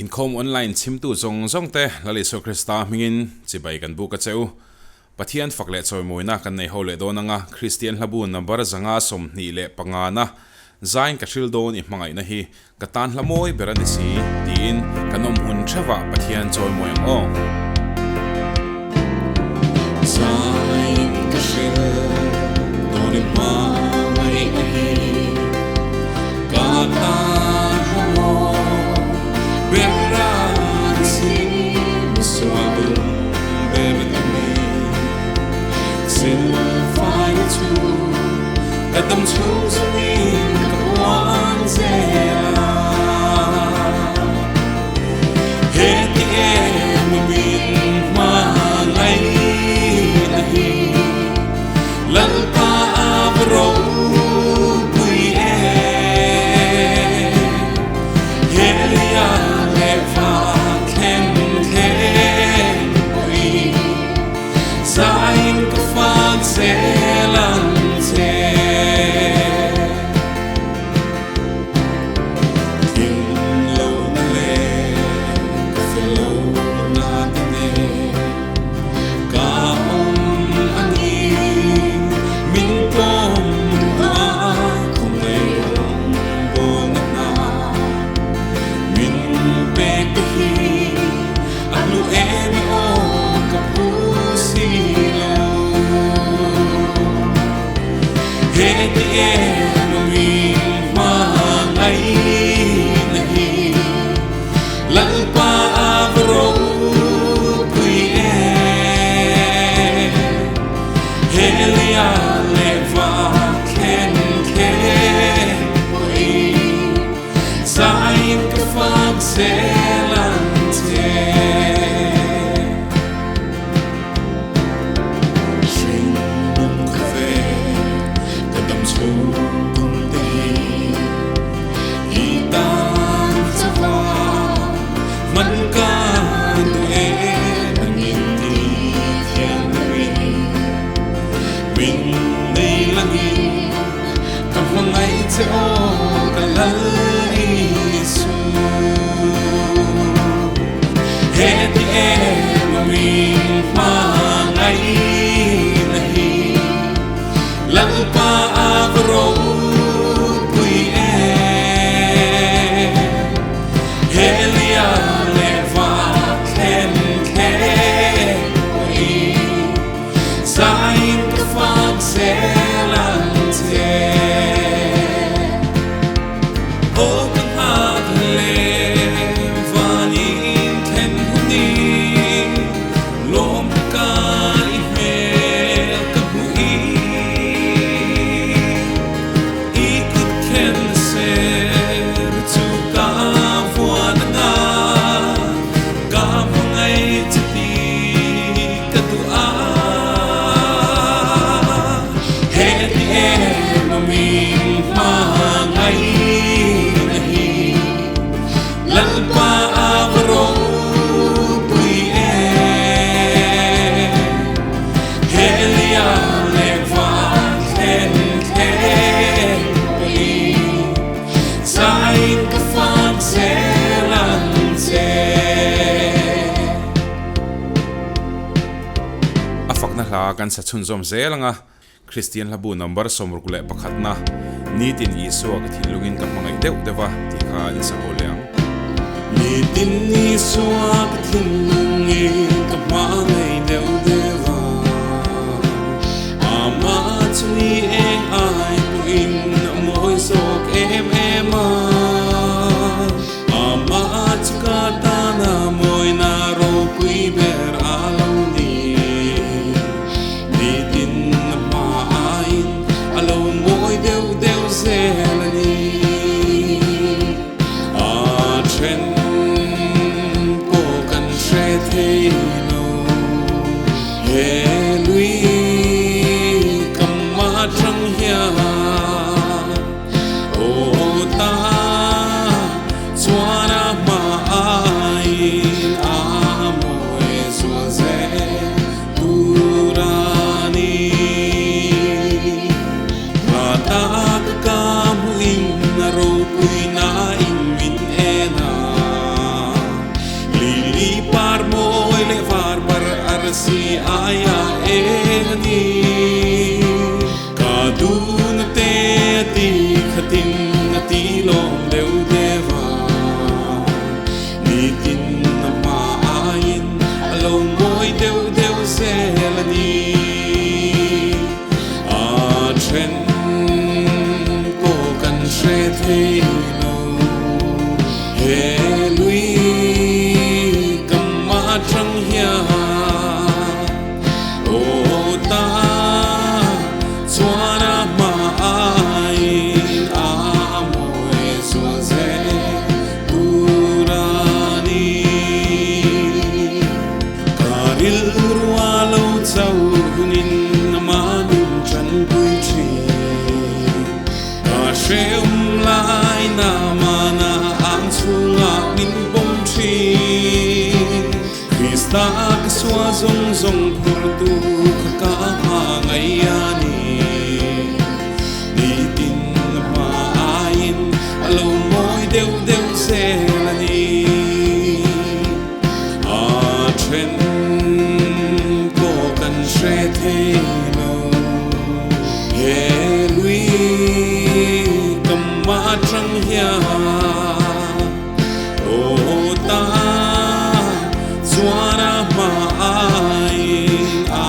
Inkhawm online chhimtu zawng zawng te Lal Isua Krista hmingin chibai kan buk a che u. Pathian fak leh chawimawina kan nei ho leh dawn anga Kristian hlabu number 125 na zain ka hril dawn i hmangaihna hi ka tan hla mawi ber a ni si tiin kan awm hun theuhah Pathian chawimawi ang aw. Zain ka hril dawn i hmangaihna hi ka tan hla mawi ber a ni si sual dum ber a ni silfaina chu ka dam chhung zawngin ka puan zel a. Heti em min hmangaihna hi Lalpa a va ropui em. Helia leh van thleng thleng pawhin Zain ka fak zel ang che. Tling lohna leh ka fel lohna te nen ka awm a ni. Min pawm duh a khawngaih rawngbawlna hna min pek te hi a hlu em i aw ka phu si lo. Heti em min hmangaihna hi Lalpa a va ropui em. Helia leh va thlen thleng pawhin zain ka fak zel ang che. Hringnun ka ve ka dam chhung kum te hi i tan chauha hman ka duh em angin ti thiam loin min nei langin ka hmangaih che aw ka Lal Isu. Heti em a min hmangaihna hi Lalpa a va ropui em. Helia leh va thlen thleng pawhin zain ka fak zel ang che. Aw ka nghak hle vanin thlen hunin lawm ka i hmel ka hmuh i i kut khen ser chu ka vuan anga ka hmangaih che ti ka duh a. Heti em a min hmangaihna hi Lalpa a va ropui em. Helia leh van thlen thleng pawhin zain ka fak zel ang che. A fakna hla kan sa chhunzawm zel ang a, Kristian hlabu number 61 na Nitin Isua ka thinlungin ka hmangaih deuh deuh a tih kha in sa ho leh ang. Nitin Isua ka thinlungin ka hmangaih deuh deuh a, Amah chu ni eng ai pawhin a mawi zawk em em a, Amah chu ka tana mawina ropui ber a lo ni. Nitin a hma aiin a lo mawi deuh deuh zel a ni. A then pawh kan hre thei lo. He lui kam atang hian aw ta chuan a hma aiin a mawi zual zel tur a ni. Ka rilru a lo chauh hunin amah min tanpui thin. Ka hrehawm lai na mana ang chhungah min pawm thin. Krista ka sual zawng zawng phurtu kha ka hmangaih a ni. Nitin hma aiin a lo mawi deuh deuh zel a ni. A then pawh kan hre thei lo. He lui kam atang hian aw ta chuan a hma aiin a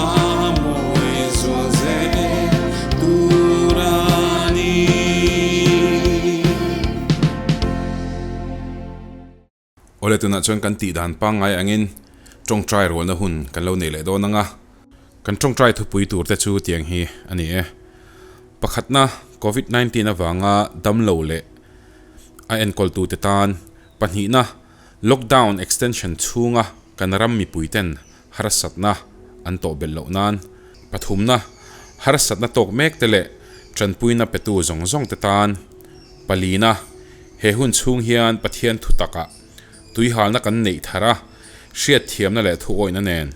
mawi zual zel tur a ni. Awle tunah chuan kan tih dan pangngai angin tawngtai rualna hun kan lo nei leh dawn ang a, kan tawngtai thupui tur te chu tiang hi a ni e. Pakhatna, Covid 19 avanga damlo leh a enkawltute tan, pahnihna, lockdown extension chhunga kan ram mipui ten harsatna an tawh belh loh nan, pathumna, harsatna tawk mek te leh tanpuina petu zawng zawng te tan, palina, he hun chhung hian Pathian thu takah tuihalna kan neih thar a, hriatthiamna leh thuawihna nen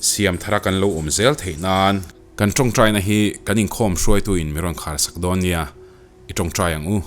siam thara kan lo awm zel theih nan. Kan tawngtaina hi kan inkhawm hruaituin mi rawn kharsak dawn nia, i tawngtai ang u.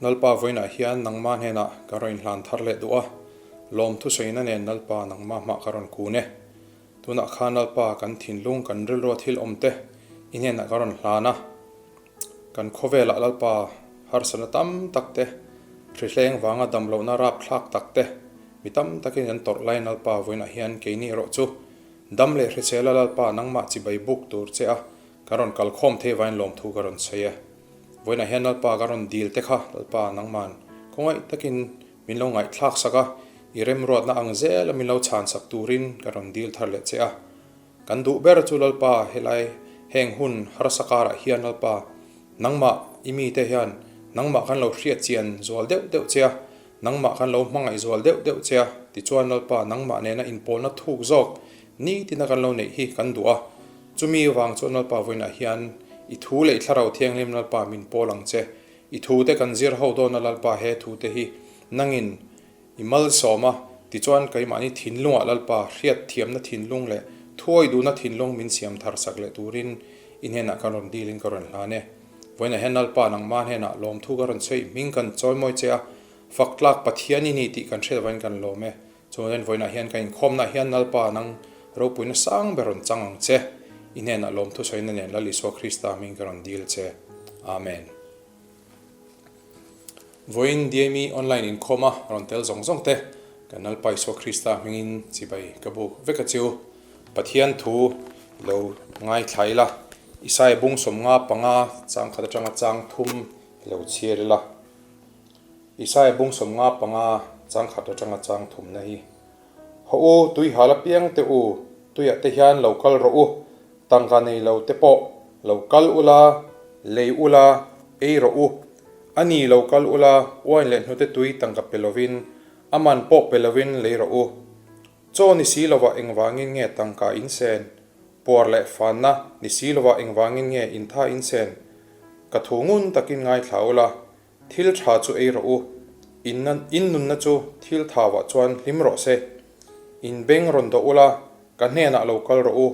Lalpa vawiinah hian nangma hnenah ka rawn inhlan thar leh duh a, lawmthu sawina nen Lalpa nangma hmah ka rawn kun e. Tunah khan Lalpa kan thinlung kan rilrua thil awm te i hnenah ka rawn hlan a, kan khawvelah Lalpa harsatna tam tak te, hrihleng vanga damlohna rapthlak tak te mi tam takin an tawrh laiin Lalpa vawiinah hian keini erawh chu dam leh hrisela Lalpa nangmah chibai buk tur che a ka rawn kalkhawm thei vain lawmthu ka rawn sawi e. Vawiinah hian Lalpa ka rawn dil te kha Lalpa nangman khawngaih takin min lo ngaihthlak sak a, i remruatna ang zel a min lo chhan sak turin ka rawn dil thar leh che a. Kan duh ber chu Lalpa helai heng hun harsa karah hian Lalpa nangmah i mite hian nangmah kan lo hriat chian zual deuh deuh che a, nangmah kan lo hmangaih zual deuh deuh che a, tichuan Lalpa nangmah nena inpawlna thuk zawk nitina kan lo neih hi kan duh a. Chumi vang chuan Lalpa vawiinah hian i thu leh i thlarau thianghlim Lalpa min pawl ang che. I thute kan zir ho dawn a Lalpa he thute hi nangin i malsawm a, tichuan keimahni thinlungah Lalpa hriat thiamna thinlung leh thuawi duhna thinlung min siam thar sak leh turin i hnenah ka rawn dilin ka rawn hlan e. Vawiinah hian Lalpa nangma hnenah lawmthu ka rawn sawi hming kan chawimawi che a, fak tlak Pathian i ni tih kan hriat avangin kan lawm e. Chuan vawiinah hian ka inkhawmnaah hian Lalpa nang ropuina sang ber rawn chang ang che. I hnenah lawmthu sawina nen Lal Isua Krista hming ka rawn dil che. Amen. Vawiin DME online inkhawma rawn tel zawng zawng te kan Lalpa Isua Krista hmingin chibai ka buk vek a chiu. Pathian thu i lo ngaithla ila, Isaia bung 55 chang khat atanga chang thum i lo chhiar ila. Isaia bung 55 chang khat atanga chang thumna hi, Haw u, tui hal apiang te u, tuiah te hian lo kal rawh u, tangka nei lo te pawh lo kal ula, lei ula, ei rawh u. A ni lo kal ula, uain leh hnute tui tangka pe lovin, a man pawh pe lovin lei rawh u. Chaw ni si lovah engvangin nge tangka in sen? Puar leh fanna ni si lovah engvangin nge intha in sen? Ka thu ngun takin ngaithla ula, Thil tha chu ei rawh u, in in nunna chu thil thavah chuan hlim rawh se. In beng rawn dawh ula, ka hnenah lo kal rawh u,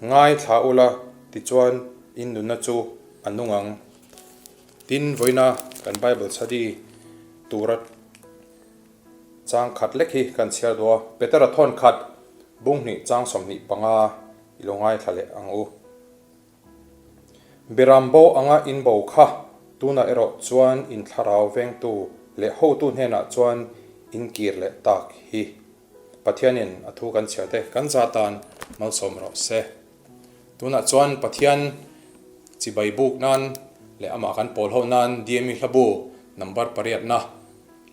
ngai thla ula, tichuan in nunna chu a nung ang. Tin, vawiina kan Bible study tura chang khat lek hi kan chhiar duh a, Petera thawn khat bung hnih chang 25 i lo ngaithla leh ang u. Biram bo anga in bo kha tunah erawh chuan in thlarau vengtu leh hotu hnenah chuan in kir leh tak hi. Pathianin a thu kan chhiar te kan za tan malsawm rawh se. Tunah chuan Pathian chibai buk nan leh amah kan pawl ho nan DME hlabu number pariatna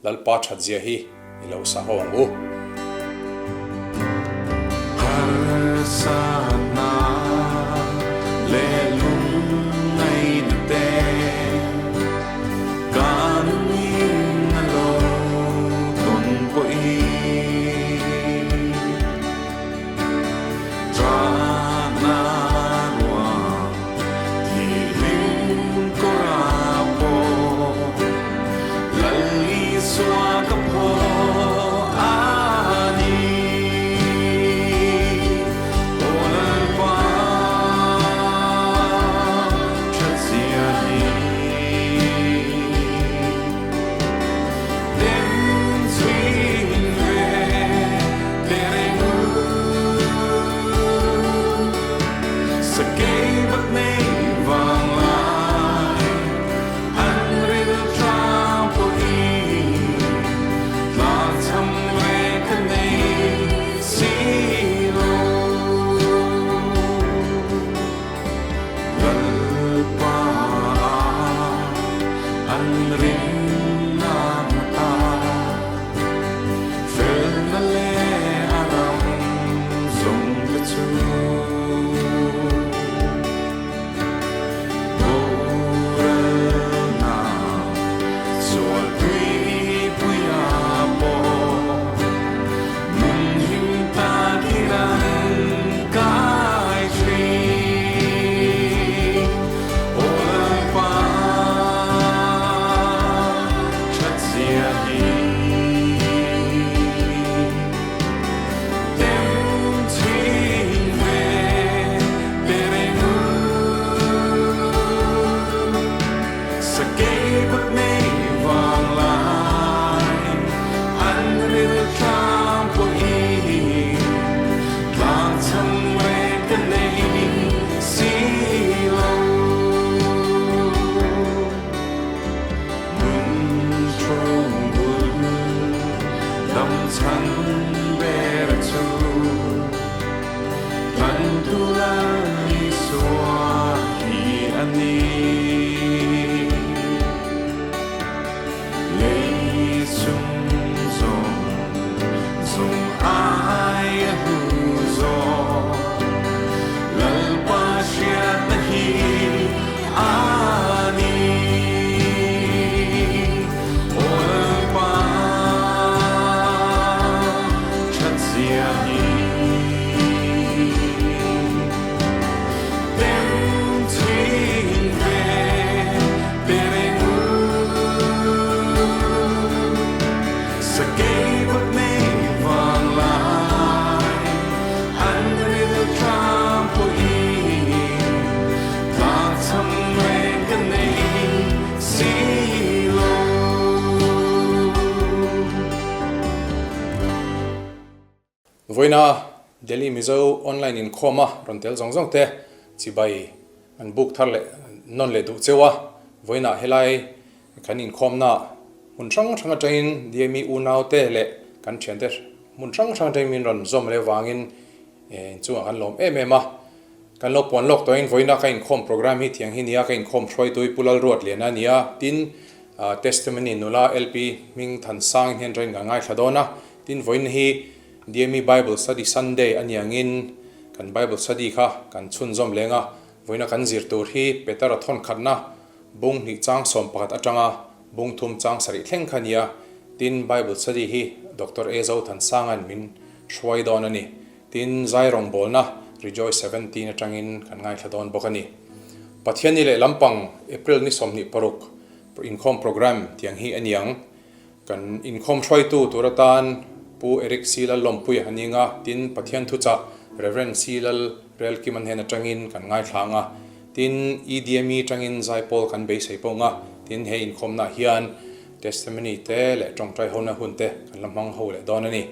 Lalpa that zia hi i lo sa ho ang u. Harsatna leh lungngaihna te kan in a lo tawn pawhin Tana ruang thihlim kawrah pawh Lal Isua ka phaw a ni. Aw Lalpa. chhan ber chu Kan tula Isua hi a ni. Lei sum zawng zawng ai a hlu zawk Lalpa hriatna hi a ni. Aw Lalpa thatzia hi tem thin ve tereng u. Sakei vak nei vang lai an ril tlang pawhin tlakchham reng ka nei si lo. Vawiina Delhi Mizo online inkhawma rawn tel zawng zawng te chibai an buk thar leh nawn leh duh cheu a, vawiinah helai kan inkhawmna hmun hrang hrang atangin DME unaute leh kan thiante hmun hrang hrang atangin min rawn zawm leh vangin inchungah kan lawm em em a. Kan lo puan lawk tawhin vawiina ka inkhawm program hi thiang hi nia ka inkhawm hruaitu hi Pu Lalruatliana a ni a, tin Testimony nula LP hming Thansang hian rain kan ngaithla dawn a, tin vawiin hi DME Bible Study Sunday a niangin kan Bible Study kha kan chhunzawm leng a, vawiina kan zir tur hi Petera thawn khatna bung hnih chang 11 atanga bung thum chang sarih thleng kha nia, tin Bible Study hi Doctor A Zothansanga'n min hruai dawn a ni. Tin, zai rawngbawlna Rejoice 17 atangin kan ngaithla dawn bawk a ni. Pathianni leh lampang April ni 26 inkhawm programme tiang hi a niang. Kan inkhawm hruaitu tur atan Pu Eric C. Lallawmpuia a ning a, tin Pathian thuchah Rev. C. Lal Relkim a hnen atangin kan ngaithla ang a, tin EDME tangin zaipawl kan beisei pawh ang a, tin he inkhawmnaah hian testimony te leh tawngtai hona hun te kan la hmang ho leh dawn a ni.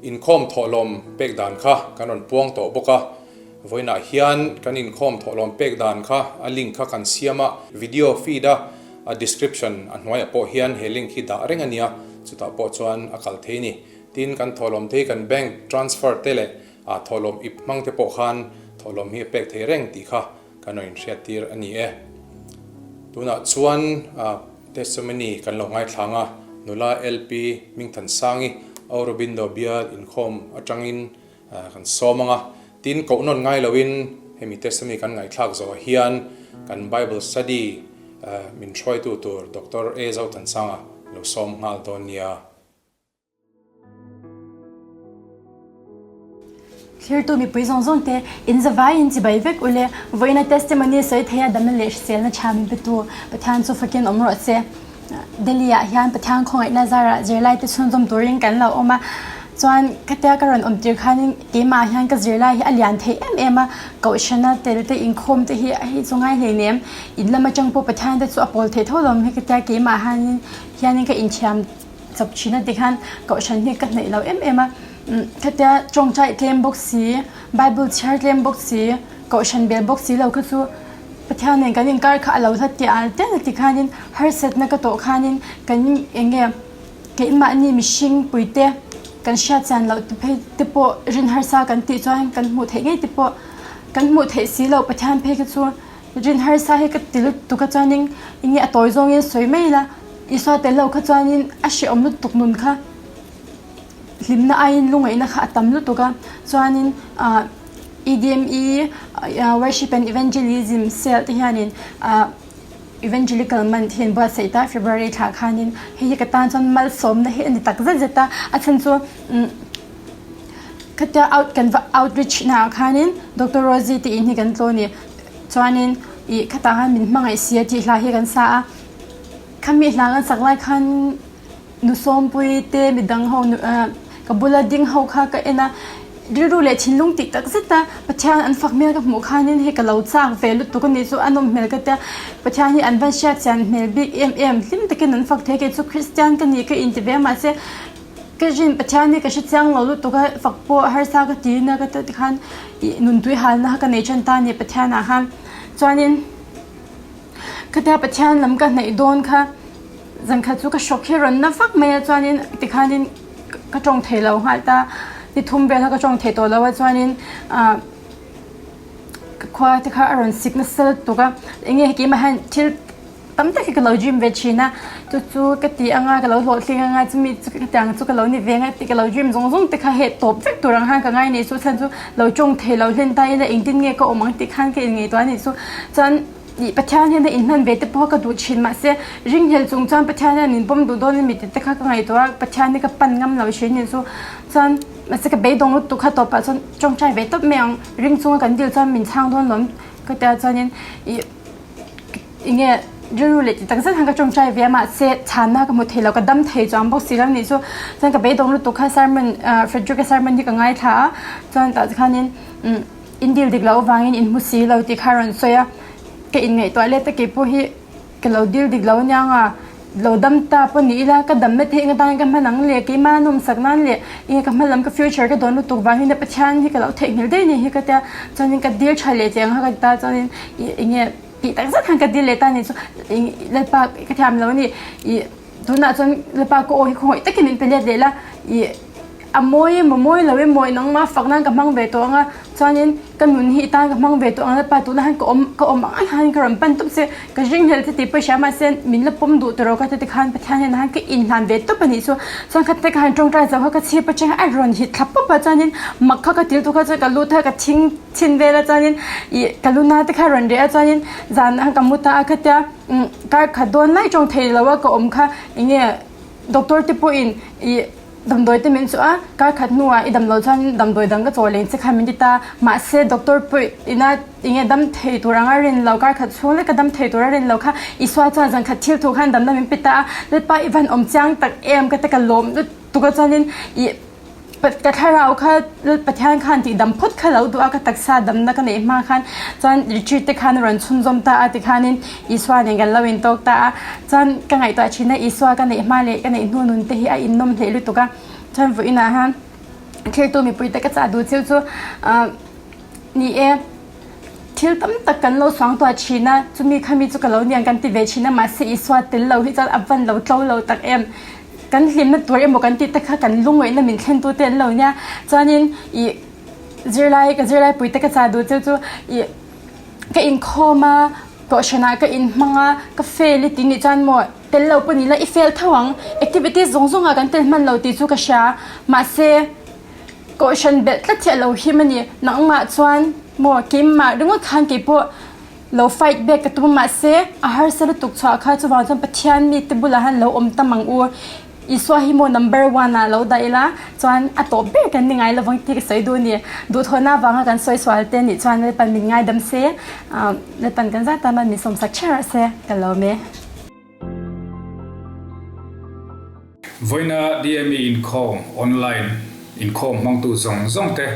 Inkhawm thawhlawm pek dan kha kan rawn puang tawh bawk a, vawiinah hian kan inkhawm thawhlawm pek dan kha a link kha kan siam a, video feed a a description a hnuaiah pawh hian he link hi dah reng a nia, chutah pawh chuan a kal thei a ni. Tin, kan thawhlawm te hi kan bank transfer te leh ah thawhlawm ip hmang te pawh khan thawhlawm hi a pek thei reng tih kha kan rawn inhriattir a ni e. Tunah chuan testimony kan lo ngaithlang a, nula LP Hmingthansangi Aurobindo bial inkhawm atangin kan sawm ang a. Tin, koh nawn ngai loin hemi testimony kan ngaihthlak zawhah hian kan Bible study min hruaitu tur Doctor A Zothansanga lo sawm nghal dawn nia. Thlirtu mipui zawng zawng te in zavai in chibai vek ule, vawiina testimony sawi theia damna leh hriselna tha min petu Pathian chu fakin awm rawh se. Delhi ah hian Pathian khawngaihna zarah zirlai te chhunzawm turin kan lo awm a, chuan khatia ka rawn awm tir khanin keimah ah hian ka zirlai hi a lian thei em em a, kohhrana tel te inkhawm te hi a hei chu ngai hleinem, in lam atang pawh Pathian te chu a pawl theih tho lo ang hi khatia keimah ah hianin ka inthiam Chawp thin a tikhan kohhran hi ka hnaih lo em em a, khatia tawngtai tlem bawk si, Bible chhiar tlem bawk si, kohhran bel bawk si lo kha chu Pathian nen kan inkar kha a lo hlat tih al tel a tikhanin harsatna ka tawh khanin kan eng nge keimahni mihring puite kan hriat chian loh te phei te pawh rin harsa kan tih chuan kan hmuh theih ngei te pawh kan hmuh theih si loh Pathian phei kha chu Rin harsa hi ka ti lutuk a chuanin enge a tawi zawngin sawi mai ila Isua tel lo kha chuanin a hrehawm lutuk nun kha hlimna aiin lungaihna kha a tam lutuk a chuanin ah EDME Worship and Evangelism Cell te hianin ah Evangelical Month hi an buatsaih ta February thlah khanin hei hi ka tan chuan malsawmna hi a ni tak zet zet a a chhan chu umm Khatia out kan va outreach naah khanin Doctor Rosie te in hi kan tlawn i chuanin ih khatah khan min hmangaih si a tih hla hi kan sa a. Khami hla kan sak lai khan nu Sawmpui te midang ho ah ka bula ding ho kha ka en a, rilru leh thinlung tih tak zet a Pathian an fak hmel ka hmuh khanin hei ka lo chak ve lutuk a nih chu a nawm hmel ka tia Pathian hi an van hriat chian hmel bik em em hlim takin an fak thei kei chu Kristian ka ni ka inti ve a mahse Ka rin Pathian hi ka hre chiang lo lutuk a, fak pawh harsa ka ti na ka ti khan ih nuntui halna kha ka nei than ta a ni Pathian ah khan. Chuanin khatia Pathian lam ka hnaih dawn kha zan khat chu ka hrawk hi a rawn na vak mai a chuanin tikhanin. ka tawng thei lo nghal ta. Ni thum vel kha ka tawng thei tawh lo a chuanin ah ka khua te kha a rawn sik nasa lutuk a eng nge keimah hian thil tam tak hi ka lo dream ve thin a chu chu ka ti anga ka lo hlawhtling anga chumi chu ka tiang chu ka lo ni ve anga tih ka lo dream zawng zawng te kha heh tawp vek tur ang khan ka ngai anih chu chhan chu lo tawng thei lo hlen ta ila engtin nge ka awm ang tih khan ka inngaihtuah anih chu chuan ih Pathian hian a inhman ve te pawh ka duh thin mahse ringhlel chung chuan Pathian hian min pawm duh dawn a mi tih te kha ka ngaihtuah a Pathian hi ka pan ngam lo thin anih chu chuan mahse ka beidawng lutuk kha tawpah chuan tawngtai ve tawp mai ang ring chunga kan dil chuan min chhang dawn lawm ka tia chuanin ih. Enge rilru leh ti tak zet khan ka tawngtai ve a mahse chhanna ka hmu thei lo ka dam thei chuang bawk si lo nih chu chuan ka beidawng lutuk kha sermon ah Frederick a sermon hi ka ngaithla a chuan tah khanin umm in dil dik loh avangin in hmu si lo tih kha a rawn sawi a ka inngaihtuah let a keipawh hi ka lo dil dik lo aniang a lo dam ta pawh ni ila ka damna theih eng atangin ka hman ang le keimah nawmsak nan leh enge ka hma lam ka future ka dawn lutuk vangin Pathian hi ka lo theihnghilh daih a ni hi ka tia chuanin ka dil tha leh che ang kha ka ti ta chuanin ih enge. Tih tak zet khan ka dil leh ta ni chu Lalpa ka thiam lo a ni ih tunah chuan Lalpa ka aw hi khawngaih takin min pe let leh la ih a mawi emaw mawi lo emaw nangmah fak nan ka hmang ve tawh ang a chuanin ka nun hi i tan ka hmang ve tawh ang Lalpa tunah hian ka awm ka awm ang ang hian ka rawn pan tawp che ka ringhlel che tih pawh i hria mahse min la pawm duh tawh rawh ka ti khan Pathian hnenah khan ka inhlan ve tawp a nih chu chuan khatia ka han tawngtai zo kha ka chhip atang a rawn hit thla pawp a chuanin mak kha ka til tur kha chuan ka lut a ka thing Chhin vel a chuanin ih ka lu na te kha rawn reh a chuanin zan a ka mu ta a khatia umm kar khat dawn lai tawng thei lo a ka awm kha eng nge doctor te pawhin ih damdawi te min chawh a kar khat hnuah i damlo chuan damdawi dang ka chaw leng che kha min ti ta mahse doctor pawh ina eng nge dam thei tur anga rin lo kar khat chhung leka dam thei tur a rin lo kha Isua chuan zan khat thil thu khan damna min pe ta a Lalpa i van awm chiang tak em ka ti ka lawm lutuk a chuanin ih. Ka thlarau kha Pathian khan tih dam phawt kha lo duh a, ka taksa damna ka neih hma khan chuan retreat te khan a rawn chhunzawm ta a tikhanin Isua nen kan lo intawk ta a, chuan ka ngaihtuah thin a Isua ka neih hma leh ka neih hnu nun te hi a innawm hleh lutuk a, chuan vawiinah hian thiltu mipui te ka chah duh chiu chu ni e. Thil tam tak kan lo suangtuah thin a, chumi khami chu ka lo niang kan ti ve thin a, mahse Isua tel lo hi chuan a van lo tlo lo tak em. Kan hlimna tur emaw kan tih te kha kan lungngaihna min thlen tu te an lo nia. Chuanin ih zirlai ka zirlai pui te ka chah duh chu chu ih ka inkhawm a, kohhranah ka inhmang a, ka fail i tih nih chuan maw tel lo pawh ni la i fail tho ang, activities zawng zawng ah kan tel hman lo tih chu ka hria, mahse. Kohhran belh tlat hi a lo him a ni. Nangmah chuan maw keimah ringawt khan keipawh lo fight back ka tum a mahse a harsa lutuk chhuah kha chuvang chuan Pathian mite bulah hian lo awm tam ang u. Isua hi maw number one ah lo dah ila chuan a tawp ber kan ni ngai lovang tih ka sawi duh a ni. Duhthawhna avanga kan sawi sual te nih chuan Lalpan min ngaidam se, Lalpan kan zat tan min sawmsak ṭheuh rawh se ka lawm e. Vawiina DME inkhawm, online inkhawm hmangtu zawng zawng te,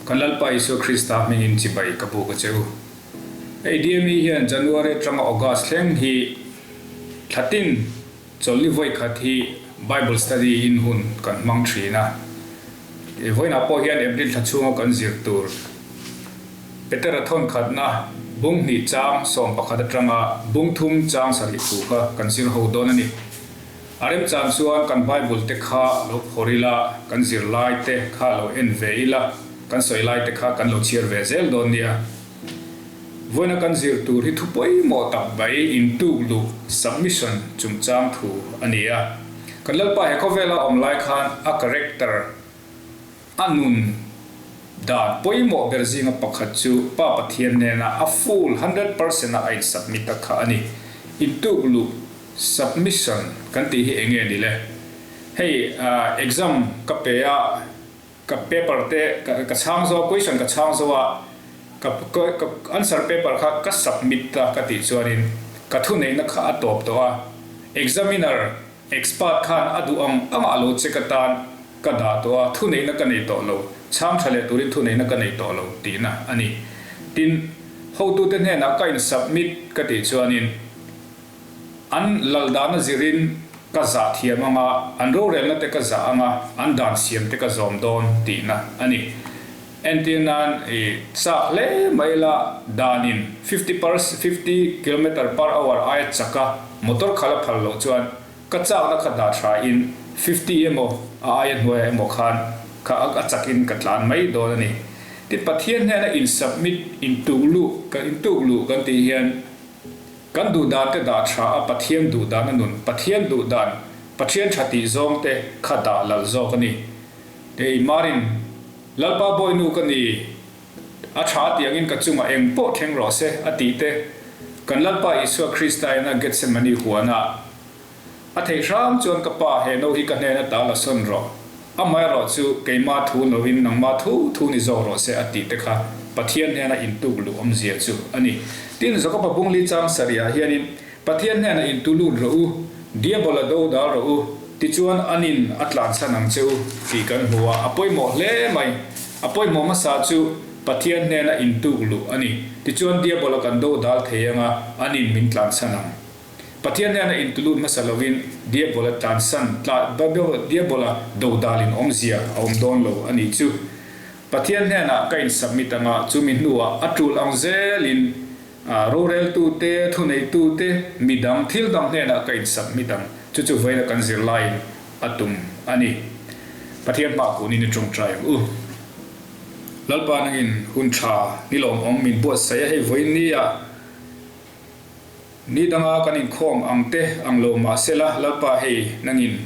kan Lalpa Isua Krista hmingin chibai ka buk a che u. Hei DME hian January atanga August thleng hi thlatin chawlhni vawikhat hi Bible study in hun kan hmang thin a. Vawiinah pawh hian April thla chhunga kan zir tur Petera thawnkhatna bung hnih chang 11 atanga bung thum chang sarih thu kha kan zir ho dawn a ni. A remchan chuan kan Bible te kha lo phawrh ila, kan zirlai te kha lo en ve ila, kan sawi lai te kha kan lo chhiar ve zel dawn nia. Vawiina kan zir tur hi thu pawimawh tak mai intuk luh, submission, chungchang thu a ni a. Kan Lalpa he khawvela awm lai khan a character, A nun dan pawimawh ber zinga pakhat chu Pa Pathian nena a full 100% a a in submit a kha a ni. Intuk luh, submission, kan tih hi enge ni le? Hei exam ka pe a, ka paper te ka chhang zo a, question ka chhang zo a, ka ka answer paper kha ka submit a ka tih chuanin ka thuneihna kha a tawp tawh a, examiner Expert khan a duh ang ang a lo check atan ka dah tawh a, thuneihna ka nei tawh lo, chhang tha leh turin thuneihna ka nei tawh lo tihna a ni. Tin, hotute hnenah ka in submit ka tih chuanin an lal dana zirin ka zah thiam ang a, an rorelna te ka zah ang a, an dan siam te ka zawm dawn tihna a ni. Entir nan i chak hle mai la danin 50 per 50 kilometer per hour aia chaka motor khalh a phal loh chuan. Ka chakna kha dah tha in 50 emaw a aia hnuaiah emaw khan kha a chak in ka tlan mai dawn a ni. Tin, Pathian hnena in submit, in tuk luh, kan in tuk luh kan tih hian kan duh dan te dah tha a Pathian duh dan a nun, Pathian duh dan, Pathian tha tih zawng te kha dah lal zawk a ni. Kei Marin, Lalpa Bawinu ka ni. A tha tiangin ka chungah eng pawh thleng rawh se, a tih te, kan Lalpa Isua Krista ina Gethsemane huanah a theih hram chuan ka Pa he no hi ka hnen ata la sawn rawh, amaherawh chu keima thu lovin nangma thu thu ni zawk rawh se a tih te kha Pathian hnena intuk luh awmzia chu a ni. Tin, Jakoba bungli chang sarihah hianin Pathian hnenah intu lut rawh u, Diabola do dal rawh u, tichuan anin a tlanchhan ang che u tih kan hmu a, a pawimawh hle mai. A pawimawh hmasa chu Pathian hnena intuk luh a ni. Tichuan Diabola kan do dal thei anga anin min tlanchhan ang. Pathian hnena intu lut hmasa lovin Diabola tlansan, tla, Diabola do dalin awmzia a awm dawn lo a nih chu. Pathian hnenah ka in submit anga chumi hnuah a tul ang zelin Roreltute, thuneitute, midang, thil dang hnenah ka insubmit ang. Chu chu vawiina kan zirlaiin a tum a ni. Pathian hma kunin i tawngtai ang u. Lalpa nangin hun tha ni lawmawm min buatsaih a, hei vawiin nia ni danga kan inkhawm ang te ang lo mahsela Lalpa hei nangin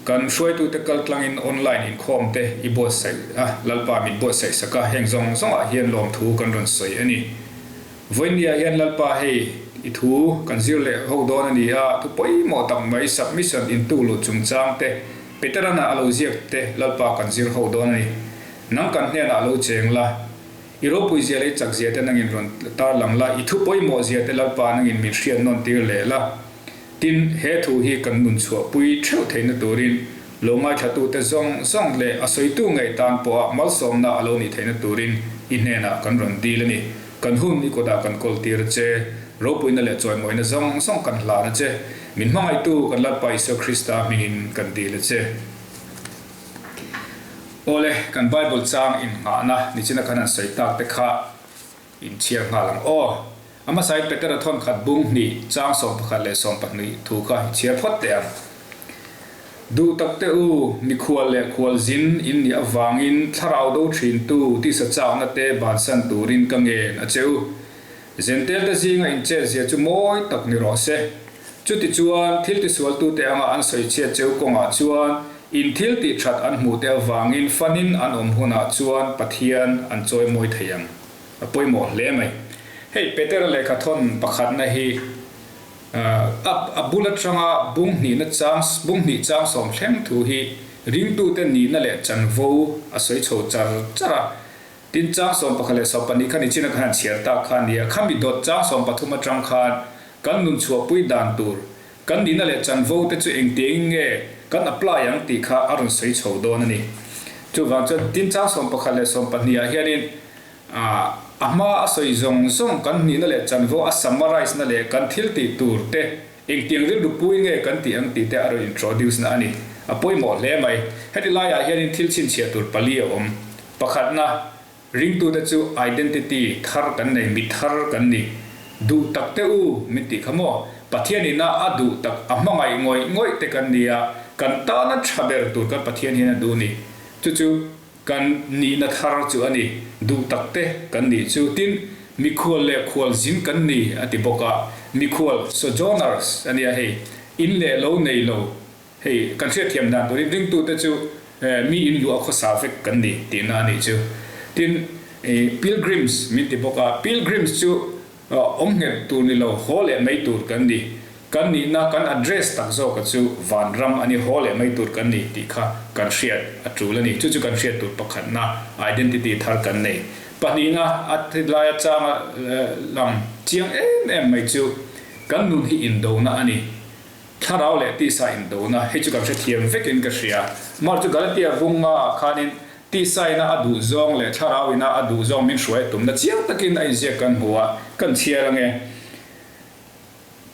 Kan hruaitute kal tlangin online inkhawm te i buatsaih a, Lalpa min buatsaih sak a, heng zawng zawngah hian lawmthu kan rawn sawi a ni. Vawinia hian Lalpa hei i thu kan zir leh ho dawn a ni a, thu pawimawh tak mai submission intukluh chungchang te, Peterana a lo ziak te Lalpa kan zir ho dawn a ni. Nang kan hnenah lo cheng la, i ropui zia leh i chak zia te nangin rawn tarlang la, i thu pawimawh zia te Lalpa nangin min hriat nawn tir leh la. Tin, he thu hi kan nun chhuahpui theuh theihna turin lo ngaithlatute zawng zawng leh a sawitu ngei tan pawha malsawmna a lo nih theihna turin i hnenah kan rawn dil a ni. Kan hun i kutah kan kawltir a che, ropuina leh chawimawina zawng zawng kan hlan a che. Min hmangaihtu kan Lalpa Isua Krista hmingin kan dil a che. Awle, kan Bible chang innghahna nichina kan han sawi tak te kha Inchhiar nghal ang aw. A hmasain Petera thawn khat bung hnih chang 11 leh 12 thu kha i chhiar phawt teh ang. Duh tak te u, mikhual leh khual zin in nih avangin thlarau do thintu tisa chakna te bansan turin ka ngen a che u. Zentel te zinga inchet zia chu mawi tak ni rawh se. Chutichuan, thil tisualtute anga an sawichhiat cheu kawngah chuan in thil tih that an hmuh te avangin fanin an awm hunah chuan Pathian an chawimawi thei ang. A pawimawh hle mai. Hei Petera lehkha thawn pakhatna hi a a bul atanga bung hnihna chang bung hnih chang sawm thleng thu hi ringtute nihna leh chanvo a sawi chho char char a. Tin chang 11 leh 12 kha nichina khan han chhiar tak kha a ni a. Khami dawt chang 13 atang khan kan nun chhuahpui dan tur, kan nihna leh chanvo te chu engtiangin nge kan apply ang tih kha a rawn sawi chho dawn a ni. Chuvang chuan tin chang 11 leh 12 ah hianin A hma a sawi zawng zawng kan hnihna leh chanvo a summarize na leh kan thil tih tur te engtiang rilru pui nge kan tih ang tih te a rawn introduce na a ni. A pawimawh hle mai. Heti laiah hianin thil chhinchhiah tur pali a awm. Pakhatna, ringtute chu identity thar kan nei, mi thar kan ni. Duh tak te u min tih kha maw? Pathian ina a duh tak, a hmangaih ngawih ngawih te kan ni a, kan tana tha ber tur kan Pathian hian a duh ni. Chu chu Kan nihna thar chu a ni, duh tak te kan nih chu. Tin, mikhual leh khual zin kan ni a ti bawk a, mikhual, sojourners, a nia hei, in leh lo nei lo, hei kan hriatthiam dan turin ringtute chu mi in luah khawsa vek kan ni tihna a nih chu. Tin, pilgrims min ti bawk a, pilgrims chu Awm nghet tur ni lo, haw leh mai tur kan ni. Kan nihna, kan address tak zawka chu vanram a ni, haw leh mai tur kan ni tih kha kan hriat a tul a ni. Chu chu kan hriat tur pakhatna, identity thar kan nei. Pahnihna, a laia changa lang chiang em em mai chu kan nun hi indona a ni. Thlarau leh tisa indona, hei chu kan hrethiam vekin ka hria. Mar chu Galatia bunga ah khanin Tisaina a duh zawng leh thlarauina a duh zawng min hruai tumna chiang takin a inziak kan hmu a, kan chhiar ange.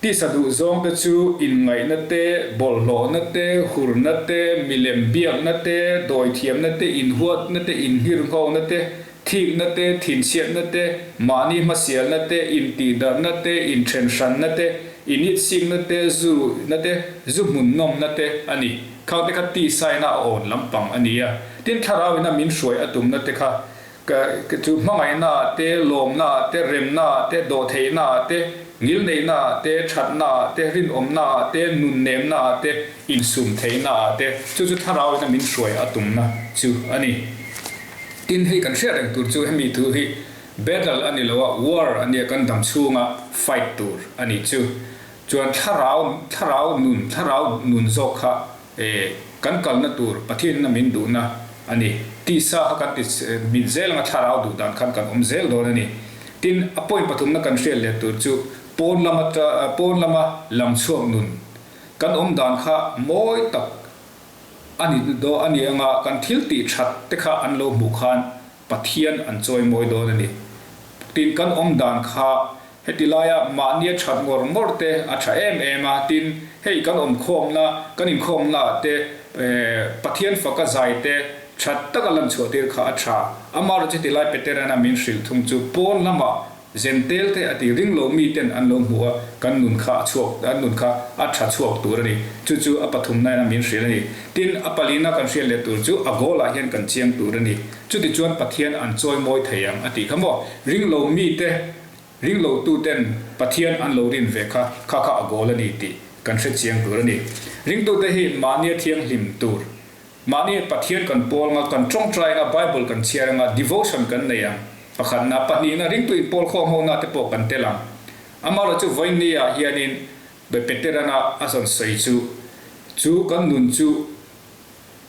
Tisa duh zawng te chu inngaihna te, bawlhhlawhna te, hurna te, milem biakna te, dawithiamna te, inhuatna te, inhirnghawna te, thikna te, thinchhiatna te, mahni hmasialna te, intihdarhna te, inthenhranna te, Initsikna te, zu ruihna te, zu hmun nawmna te a ni. Khang te kha tisaina a awn lampang a ni a. Tin, thlarauina min hruai a tumna te kha ka chu hmangaihna ah te, lawmna ah te, remna ah te, dawhtheihna ah te, ngilneihna ah te, thatna ah te, rinawmna ah te, nunnemna ah te, insum theihna ah te, chu chu thlarauina min hruai a tumna chu a ni. Tin, hei kan hriat reng tur chu hemi thu hi Battle a ni lo a, war a nia kan dam chhunga fight tur a ni chu. Chuan thlarau, thlarau nun, thlarau nun zawk kha e kan kalna tur Pathianina min duhna a ni. Tisa kha kan ti mit zel anga thlarau duh dan khan kan awm zel dawn a ni. Tin, a point pathumna kan hriat leh tur chu pawn lama pawn lama lang chhuak nun kan awm dan kha mawi tak a ni daw a ni anga kan thil tih that te kha an lo hmuh khan Pathian an chawimawi dawn a ni. Tin, kan awm dan kha heti laia mahnia that ngawr ngawr te a tha em em a, tin, hei kan awm khawmna, kan inkhawmna ah te Pathian faka zai te that taka lan chhuah tir kha a tha. Amaherawhchu heti lai Peterana min hrilh thung chu pawn lamah Zentel te a ti ring lo mi ten an lo hmu a, kan nun kha a chhuak, an nun kha a tha chhuak tur a ni. Chu chu a pathumna in a min hrilh a ni. Tin, a palina kan hriat leh tur chu a goal ah hian kan chiang tur a ni. Chutichuan Pathian an chawi mawi thei ang a tih kha maw? Ring lo mi te, ring lo tu ten Pathian an lo rin ve kha, kha kha a goal a ni tih kan hre chiang tur a ni. Ringtute hi mahnia thianghlim tur, Mahni Pathian kan pawl anga, kan tawngtai anga, Bible kan chhiar anga, devotion kan nei ang. Pakhatna, pahnihna, ringtu inpawl khawm hona te pawh kan tel ang. Amaherawh chu vawiinni ah hianin Peterana a zawn sawi chu, chu kan nun chu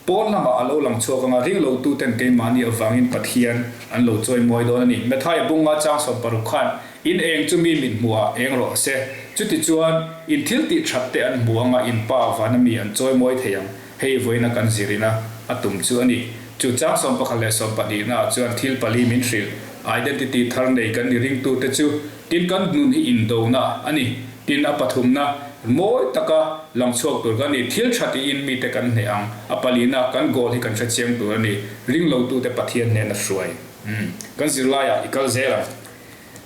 pawn lamah a lo lang chhuak anga, ringlo tuten keimahni avangin Pathian an lo chawimawi dawn a ni. Mathaia bunga chang 60 khan, In eng chu mi mit hmuh ah eng rawh se, chutichuan in thil tih that te an hmu anga in Pa vana mi an chawimawi thei ang. Hei vawiina kan zirina a tum chu a ni. Chu chang 11 leh 12 ah chuan thil pali min hrilh. Identity thar nei kan ni ringtute chu tin kan nun hi indona a ni. Tin a pathumna mawi taka lang chhuak tur kan ni. Thil tha tiin mite kan hneh ang. A palina kan goal hi kan hre chiang tur a ni. Ringlotute Pathian hnena hruai. Umm. Kan zirlaiah i kal zel ang.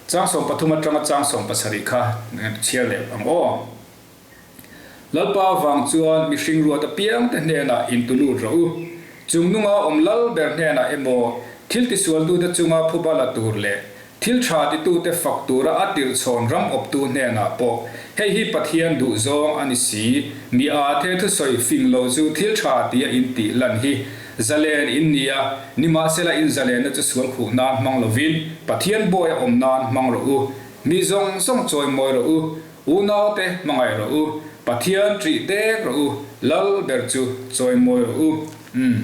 Chang 13 atanga chang 17 kha chhiar leh ang aw. Lalpa avang chuan mihring ruat apiangte hnenah intulut rawh u. Chung nunga awm lal ber hnenah emaw, thil tisualtute chunga phuba la tur leh thil tha titute fak tura a tirhchhawn ram awptu hnenah pawh, hei hi Pathian duhzawng a ni si, mi a the thusawi fing lo chu thil tha tia intih lan hi zalen in ni a, nimahsela in zalenna chu sual khuh nan hmang lovin Pathian bawi a awm nan hmang rawh u. Mi zawng zawng chawimawi rawh u. Unaute hmangaih rawh u, Pathian ṭih dek rawh u, Lal ber chu chawimawi rawh u. Umm.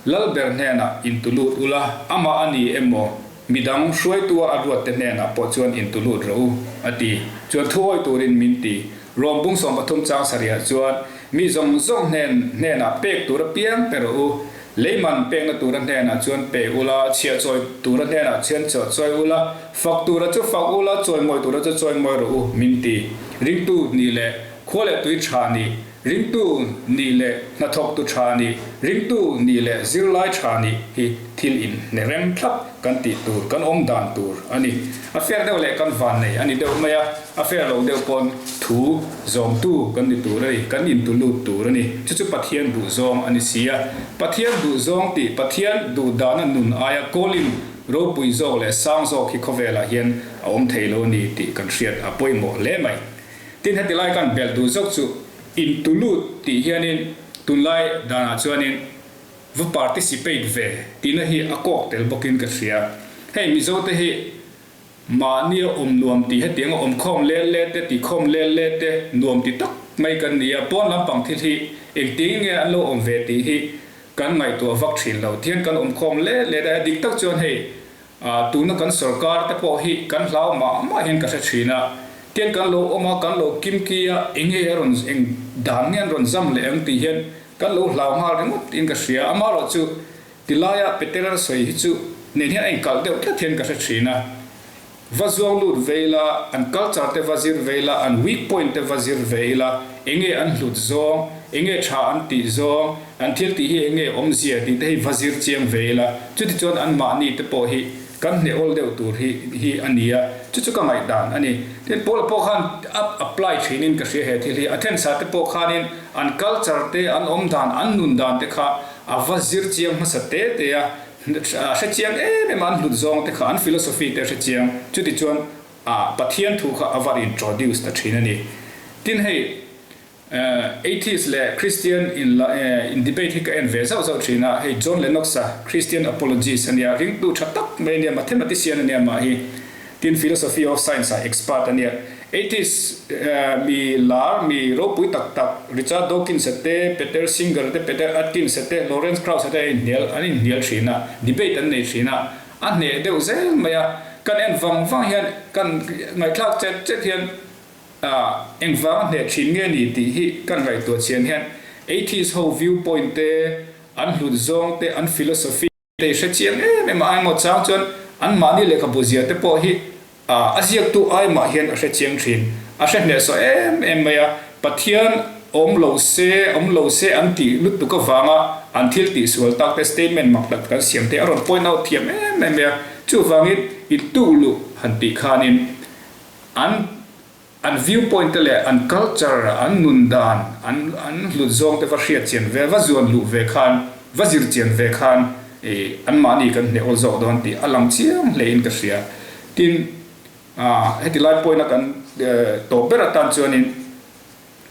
Lal ber hnenah intulut ula, amah a ni emaw, midang hruaitua a ruatte hnenah pawh chuan intulut rawh u, a ti. Chuan thuawi turin min ti. Rom bung 13 chang sarihah chuan, Mi zawng zawng hnen hnenah pek tur apiang pe rawh u, Leiman pekna tura hnenah chuan pe ula, chhiah chawi tura hnenah chuan chhiah chawi ula, fak tura chu fak ula, chawimawi tura chu chawimawi rawh u, min ti. Ringtu nih leh khua leh tui tha nih, ringtu nih leh hnathawktu tha nih, ringtu nih leh zirlai tha nih hi thil inhne rem thlap kan tih tur, kan awm dan tur a ni. A fair deuh leh kan van nei a ni deuh mai a, a fair lo deuh pawn thu zawmtu kan ni tur a ni, kan intu lut tur a ni. Chu chu Pathian duh zawng a ni si a. Pathian duh zawng tih Pathian duh dana nun aia calling ropui zawk leh sang zawk hi khawvelah hian a awm thei lo a ni tih kan hriat a pawimawh hle mai. Tin, heti lai kan belh duh zawk chu intu lut tih hianin tunlai danah chuanin, Va participate ve tihna hi a kawk tel bawkin ka hria. Hei Mizo te hi mahnia awm nuam tih hetiang a awm khawm lel let te tih khawm lel let te nuam ti tak mai kan ni a, pawn lampang thil hi engtin nge an lo awm ve tih hi kan ngaihtuah vak thin lo. Tihian kan awm khawm let let a, dik tak chuan hei tuna kan sorkar te pawh hi kan hlau mah mah hian ka hre thin a, tihian kan lo awm a, kan lo kimki a, enge a rawn eng dan nge an rawn zam leh ang tih hian Kan lo hlau nghal ringawt in ka hria, amaherawh chu tilaia Petera sawi hi chu nen hian a inkalh deuh tlat hian ka hre thin a. Va zuang lut ve ila, an culture te va zir ve ila, an weak point te va zir ve ila, enge an hlut zawng, enge tha an tih zawng, an thil tih hi enge awmzia tih te hi va zir chiang ve ila, chutichuan anmahni te pawh hi kan hneh awl deuh tur hi hi a ni a, chu chu ka ngaihdan a ni. Tin, Paula pawh khan a apply thinin ka hria he thil hi. Athens ah te pawh khanin an culture te, an awm dan, an nun dan te kha a va zir chiang hmasa te te a, a hre chiang em em a, an hlut zawng te kha, an philosophy te a hre chiang. Chutichuan a Pathian thu kha a va introduce ta thin a ni. Tin, hei Atheist leh Christian in la in debate hi ka en ve zauh zauh thin a, hei John Lennox-a Christian Apologist a nia, ringtu tha tak mai a nia, mathematician a nia mah hi, tin philosophy of science-ah expert a nia. Atheist mi lar, mi ropui tak tak Richard Dawkins-a te, Peter Singer-a te, Peter Atkins-a te, Lawrence Krauss-a te an inhnial an inhnial thin a, debate an nei thin a, a hneh deuh zel mai a, kan en vang vang hian kan ngaihthlak chet chet hian A, engvang a hneh thin nge ni tih hi kan ngaihtuah chian hian atheist ho view point te, an hlut zawng te, an philosophy te i hre chiang em em a, engmaw chang chuan anmahni lehkhabu zia te pawh hi a, a ziaktu ai mah hian a hre chiang thin, a hre hnehsawh em em mai a, Pathian awm lo se, awm lo se an tih lutuk avanga an thil tih sual tak te statement mak tak kan siam te a rawn point out thiam em em mai a, chuvangin i tuh luh han tih khanin An an viewpoint te leh an culture, an nun dan, an an hlut zawng te va hriat chian ve, va zuan luh ve khan, va zir chian ve khan i anmahni kan hneh awl zawk dawn tih a lang chiang hle in ka hria. Tin, heti lai point a kan tawp ber atan chuanin,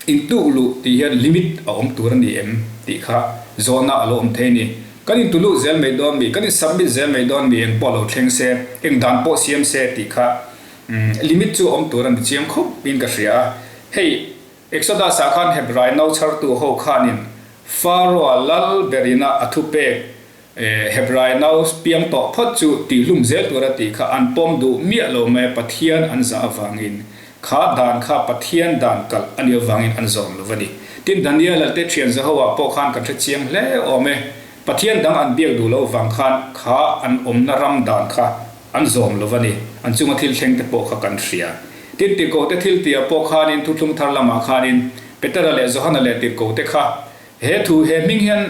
Intuh luh tih hian limit a awm tur a ni em tih kha zawhna a lo awm thei a ni. Kan intu luh zel mai dawn mi, kan in submit zel mai dawn mi eng pawh lo thleng se, eng dan pawh siam se tih kha limit chu a awm tur a ni chiang khawp in ka hria a. Hei Exodus ah khan Hebrai nau chhartu ho khanin Pharaoh-a lal berina a thupek Hebrai nau piang tawh phawt chu tihlum zel tur a tih kha an pawm duh miah lo mai a, Pathian an zah avangin. Kha dan kha Pathian dan kalh a nih avangin an zawm lo a ni. Tin, Daniela te thian Jehovah pawh khan kan hre chiang hle awm e. Pathian dang an biak duh loh vang khan kha an awmna ram dan kha an zawm lo a ni. An chunga thil thleng te pawh kha kan hria. Tin, tirhkoh te thil tihah pawh khanin thuthlung thar lamah khanin Petera leh Johana leh tirhkoh te kha He thu, he hming hian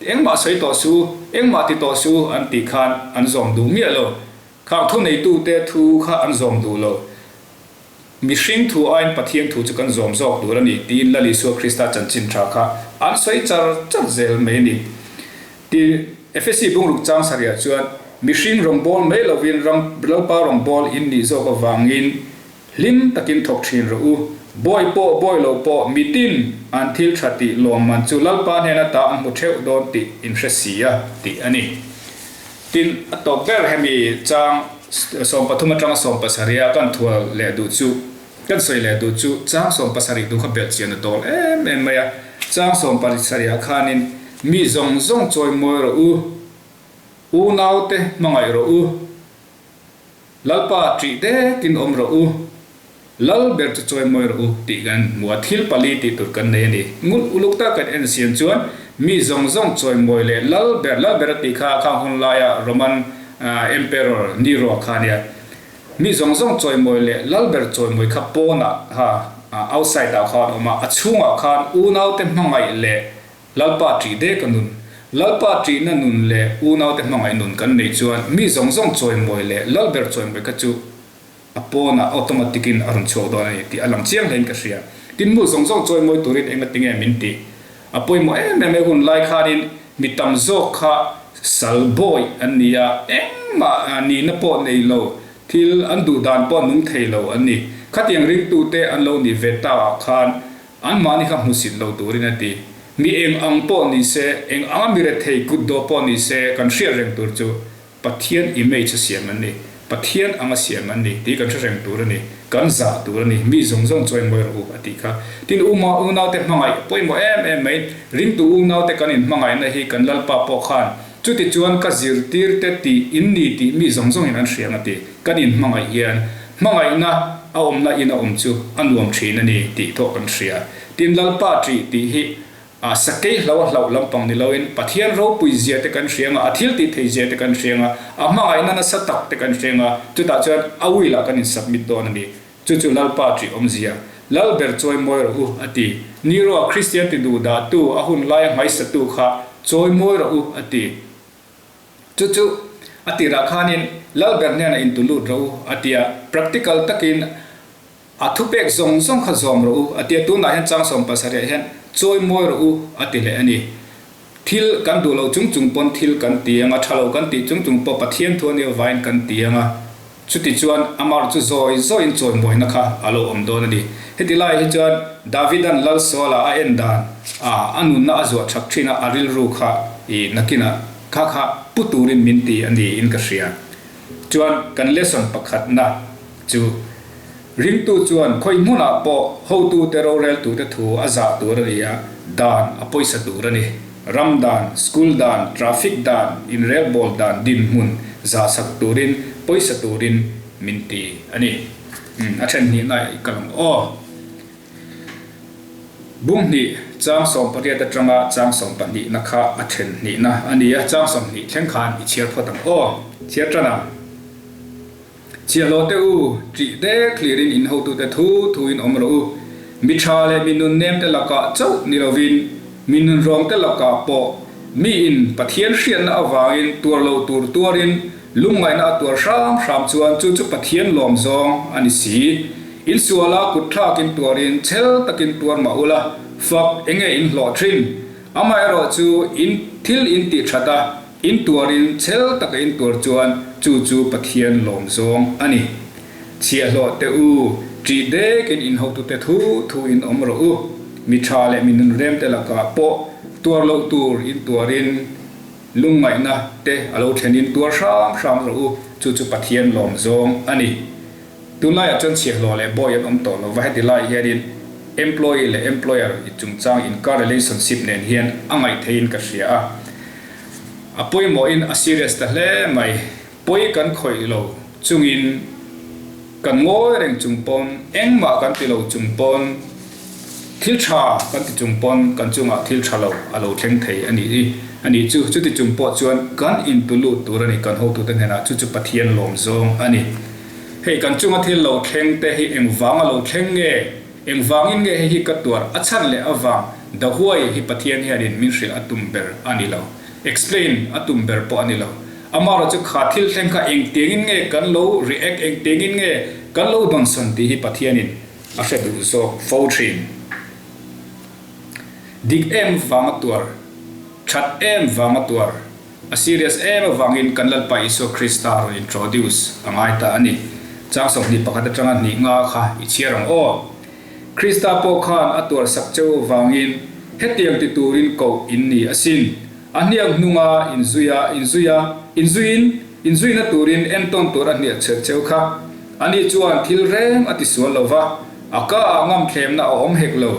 engmah sawi tawh su, engmah ti tawh su an tih khan an zawm duh miah lo. Khang thu neitute thu kha an zawm duh lo. Mihring thu aiin Pathian thu chu kan zawm zawk tur a ni tiin Lal Isua Krista chanchin tha kha an sawi char char zel mai a ni. Ti Efesi bungruk chang sarihah chuan mihring rawngbâwl mai lovin ram Lalpa rawngbâwl in nih zawk avangin Hlim takin thawk thin rawh u. Bawi pawh bawi lo pawh mitin an thil tha tih lawmman chu Lalpa hnen ata an hmu theuh dawn tih in hre si a, tih a ni. Tin, a tawp ber hemi chang 13 atanga 17 a kan thual leh duh chu, kan sawi leh duh chu chang 17 duh kha belh chian a dawl em em mai a. Chang 17 ah khanin mi zawng zawng chawimawi rawh u, unaute hmangaih rawh u, Lalpa ṭih dekin awm rawh u, Lal ber chu chawi mawi rawh u tih kan hmu a, thil pali tih tur kan nei a ni. Ngul uluk tak kan en siam chuan mi zawng zawng chawi mawi leh Lal ber, Lal ber a tih kha khang hun laia Roman Emperor Nero a kha a nia. Mi zawng zawng chawi mawi leh Lal ber chawi mawi kha pawnah kha outside ah khan a awm a, a chhungah khan unaute hmangaih leh Lalpa ṭih dek a nun. Lalpa ṭihna nun leh unaute hmangaih nun kan neih chuan mi zawng zawng chawimawi leh Lalber chawimawi kha chu a pawnah automatic in a rawn chhuak dawn a ni tih a lang chiang hlein ka hria. Tin, mu zawng zawng chawimawi turin enga tinge min tih a pawimawh em em e hun lai khanin mi tam zawk kha sal bawi an ni a, engmah nihna pawh nei lo, thil an duh dan pawh nung thei lo an ni. Khatiang ringtute an lo nih ve ta ah khan Anmahni kha hmusit lo turin a ti. Mi eng ang pawh ni se, eng anga mi rethei kut dawh pawh ni se, kan hriat reng tur chu Pathian image a siam an ni, Pathian anga siam an ni tih kan hre reng tur a ni, kan zah tur a ni, mi zawng zawng chawimawi rawh u a tih kha. Tin, uma unaute hmangaih pawimawh em em mai, ringtu unaute kan inhmangaihna hi kan Lalpa pawh khan chutichuan ka zirtirte tih in ni tih mi zawng zawngin an hria ang a ti. Kan inhmangaih hian hmangaihna a awmna in a awm chu a nuam thin a ni tih pawh kan hria. Tin, Lalpa ṭih tih hi a sakei hlo a hlauh lampang ni loin Pathian ropui zia te kan hria anga, a thil tih thei zia te kan hria anga, a hmangaihna nasa tak te kan hria anga, chutah chuan a will ah kan in submit dawn a ni. Chu chu Lalpa ṭih awmzia. Lal ber chawimawi rawh u, a ti. Nero-a Kristian ti duh dahtu, a hun laia hmaisatu kha chawimawi rawh u, a ti. Chu chu a tirah khanin. Lalber hnenah intulut rawh u a ti a, practical takin a thupek zawng zawng kha zawm rawh u a ti a, tunah hian chang 70 ah hian chawi mawi rawh u a ti leh a ni. Thil kan duh lo chung chung pawn thil kan ti ang a, tha lo kan tih chung chung pawh Pathian thu a nih avangin kan ti ang a, chuti chuan amah chu zawi zawiin chawimawina kha a lo awm dawn a ni. Heti lai hi chuan Davidan Lal Saula a en dan a, a nunna a zuah chak thin a, a rilru kha i nakinah kha kha pu turin min ti a niin ka hria. Chuan kan lesson pakhatna chu Ringtu chuan khawi hmunah pawh hotute roreltute thu a zah tur a ni a, dan a pawisa tur a ni. Ram dan, school dan, traffic dan, inrelbawl dan dinhmun zahsak turin pawisa turin min ti a ni. A then hnihna i kal ang aw. Bung hnih, chang 18 atanga chang 12 na kha a then hnihna a ni a, chang 20 thleng khan i chhiar phawt ang aw. Chhiar tan ang. Chiahlo te u, ṭih dek hlirin in hotute thu thuin awm rawh u. Mi ṭha leh mi nunnem te lakah chauh ni lovin, mi nunrawng te lakah pawh miin Pathian hriatna avangin tuar lo tur tuarin lungngaihna a tuar hram hram chuan chu chu Pathian lawm zawng a ni si. In suala kutthlakin tuarin chhel takin tuar mah ula, fak enge in hlawh ṭhin? Amaherawhchu in thil in tih ṭhat a, In tuarin chhel taka in tuar chuan chu chu Pathian lawm zawng a ni. Chhiahhlawh teh u, ṭih dekin in hotute thu thu in awm rawh u. Mi ṭha leh mi nunrem te lakah pawh tuar loh tur in tuarin lungngaihna te a lo thlenin tuar hram hram rawh u, chu chu Pathian lawm zawng a ni. Tunlaiah chuan chhiahhlawh leh bawi an awm tawh lo va, heti lai hianin employee leh employer chungchang inkar relationship nen hian a ngaih theihin ka hria a. A pawimawhin a serious ta hle mai. Pawi kan khawih lo chungin kan ngawi reng chung pawn, engmah kan ti lo chung pawn, thil tha kan ti chung pawn kan chungah thil tha lo a lo thleng thei a nih hi a nih chu. Chuti chung pawh chuan kan intulut tur a ni kan hotute hnenah chu chu Pathian lawm zawng a ni. Hei kan chunga thil lo thleng te hi engvanga lo thleng nge? Engvangin nge hei hi ka tuar a chhan leh avang Dahuai hi Pathian hianin min hrilh a tum ber a ni lo. Explain a tum ber pawh a ni lo. Amaherawh chu kha thil thleng kha engtiangin nge kan lo react, engtiangin nge kan lo dawnsawn tih hi Pathianin a hre duh zawk fo thin. Dik em vang a tuar, that em vang a tuar. A serious em avangin kan Lalpa Isua Krista rawn introduce a ngai ta a ni. Chang 21 atanga hnih nga kha i chhiar ang aw. Krista pawh khan a tuarsak cheu avangin hetiang ti turin koh in ni asin. A hniak hnunga inzuia inzuia inzuiin inzuina turin entawn tur a hniak chher cheu kha. Ani chuan thil reng a tisual lo va, a ka ah ngamthlemna a awm hek lo.